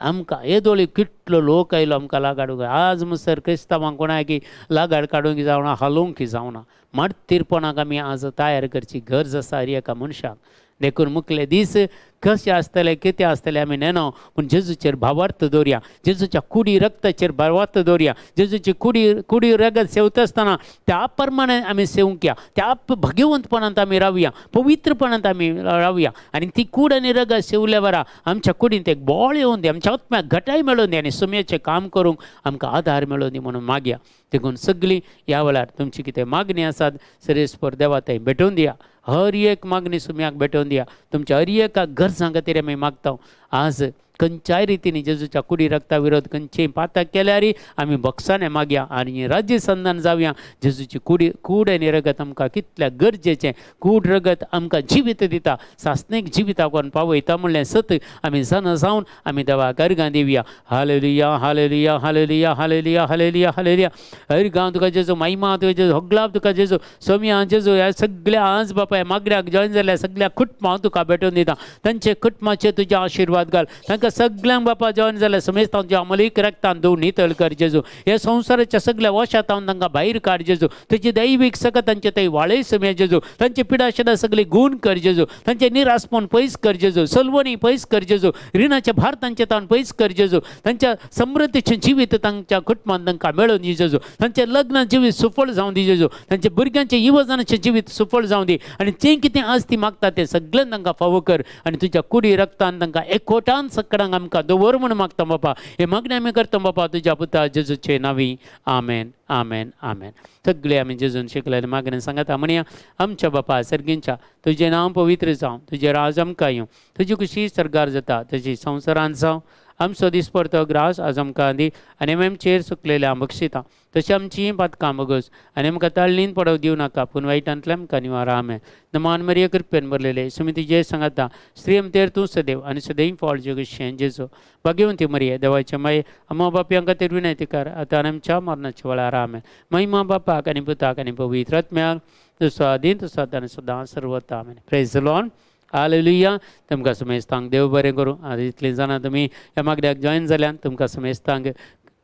Speaker 1: आमकां येदोळी कितलो लोक आयलो आमकां लागाड, आज मुसर क्रिस्तांवांक कोणाक लागाड काडूंक जावना, हालोवंक जावना. मार्तीरपणाक आमी आज तयार करची गरज आसा हर एका मनशाक. देखून मुखले दीस कशें आसतले कितें आसतलें आमी नेणो, पूण जेजूचेर भावार्थ दवरया, जेजूच्या कुडी रक्ताचेर भावार्थ दवरया. जेजूची कुडी रगत सेवता आसतना त्या प्रमाणे आमी सेवंक या, त्या भगवंतपणांत आमी रावया, पवित्रपणांत आमी रावया. आनी ती कूड आनी रगत सेवल्या बरा आमच्या कुडींत एक बळ येवन दी, आमच्या आत्म्याक घटाय मेळोवन दी आनी सुम्याचें काम करूंक आमकां आदार मेळोवन दी म्हणून मागया. देखून सगळीं ह्या वेळार तुमची कितें मागणी आसात सरेस्पर देवा थंय भेटोवन दिया, हर एक मागणी सुम्याक भेटोवन दिया. तुमच्या हर एका गरजां खातीर आमी मागता. आज खंयच्याय रितीन जेजूच्या कुडी रक्ता विरोध खंयचेय पातक केल्यार आमी बक्षाने मागया आनी राज्य संधान जावया. जेजूची कुडी कूड आनी रगत आमकां कितल्या गरजेचें, कूड रगत आमकां जिवीत दिता, सासणीक जिविताक व्हरून पावयता म्हणलें सत आमी जाणा जावन आमी देवाक अर्गां दिवया. Hallelujah, hallelujah, hallelujah, hallelujah, hallelujah, hallelujah. अर्गां तुका जेजू, महिमा तुका जेजू, होगलाप तुका जेजू, सोम्या जेजू. ह्या सगळ्या आज बापाय मागण्याक जॉयन जाल्ल्या सगळ्या कुटुंबां तुका भेटून दिता. तांचे कुटुंबाचे तुजे आशिर्वाद घाल, तांकां तांकां सगळ्यांक बापा जॉयन जाल्या समेस्तांव तुज्या अमलीक रक्तान धुवन नितळ कर जेजू. ह्या संवसाराच्या सगळ्या वशातावन तांकां भायर काड जेजू. तुजी दैवीक सकत तांचे थंय वाळय समे जेजू. तांचे पिडाशिडा सगळी गूण कर जेजू. तांचे निरासपण पयस कर जेजू. सलवणी पयस कर जेजू. रिणाचे भार तांचे तावन पयस कर जेजू. तांच्या समृद्धीचें जिवीत तांच्या कुटुंबान तांकां मेळोवन दी जेजू. तांचें लग्न जिवीत सुफळ जावं दी जेजू. तांच्या भुरग्यांचें युवजनाचें जिवीत सुफळ जावं दी आनी जें कितें आज ती मागता तें सगळें तांकां फावो कर आनी तुज्या कुडी रक्तान तांकां एकवटान सकडांक आमकां दवर म्हूण मागता बापा. हे मागणें आमी करता बापा तुज्या पुता जेजूचे नांवी. आमेन आमेन आमेन. सगळे आमी जेजून शिकले मागणें सांगता म्हणया. आमच्या बापा सर्गींच्या, तुजें नांव पवित्र जावं, तुजें राज आमकां येवं, तुजी खुशी सर्गार जाता तशी संवसारांत जावं. आमचो दिसपडतो ग्रास आज आमकां दी आनी आमी आमचेर सुकलेल्या बक्षिता तशी आमची पातकां बगस आनी आमकां ताळणीन पडोवंक दिवं नाका, पूण वायटांतल्या आमकां निवार. आमेन. नमान मरिया, कृपेन भरलेले, सुमी जय सांगता. स्त्री आमतेर तूं सदैव आनी सदैव फळ जगशें जेजो. भाग्यवंती मरिये, देवाचे माये, अम्मा बापयांक खातीर विनंती कर, आतां आनी आमच्या मरणाच्या वेळार. आमेन. महिमा बापाक आनी पुताक आनी पवित्र आत्म्याक, जसो आदीं तसो आतां आनी सदां सर्वता. आमेन. Praise Lord, hallelujah. तुमकां समेस्तांक देव बरें करूं. आनी इतलीं जाणां तुमी ह्या मागण्याक जॉयन जाल्यान तुमकां समेस्तांक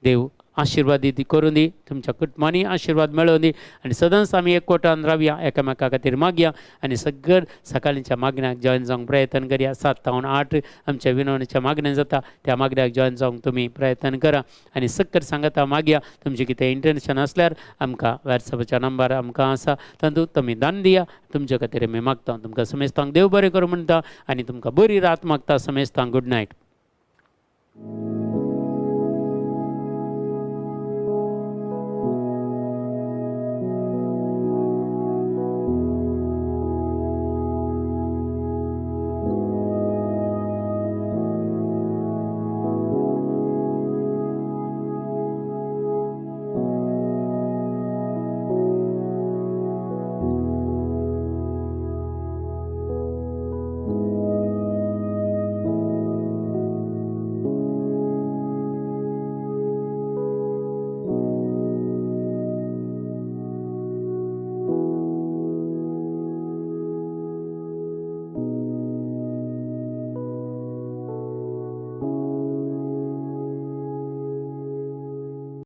Speaker 1: देव आशिर्वाद दी करूं दी. तुमच्या कुटुंबांनी आशिर्वाद मेळोवं दी आनी सदांच आमी एकवटान रावया, एकामेका खातीर मागया आनी सगळं सकाळींच्या मागण्याक जॉयन जावंक प्रयत्न करया. 7 तावन 8 आमच्या विनवणीच्या मागण्या जाता, त्या मागण्याक जॉयन जावंक तुमी प्रयत्न करा आनी सक्कर सांगता मागया. तुमचें कितें इंटेन्शन आसल्यार आमकां वॉट्सॅपाच्या नंबर आमकां आसा, तातूंत तुमी दान दिया. तुमच्या खातीर आमी मागता. तुमकां समेस्तांक देव बरें करूं म्हणटा आनी तुमकां बरी रात मागता. समेस्तांक गुड नायट.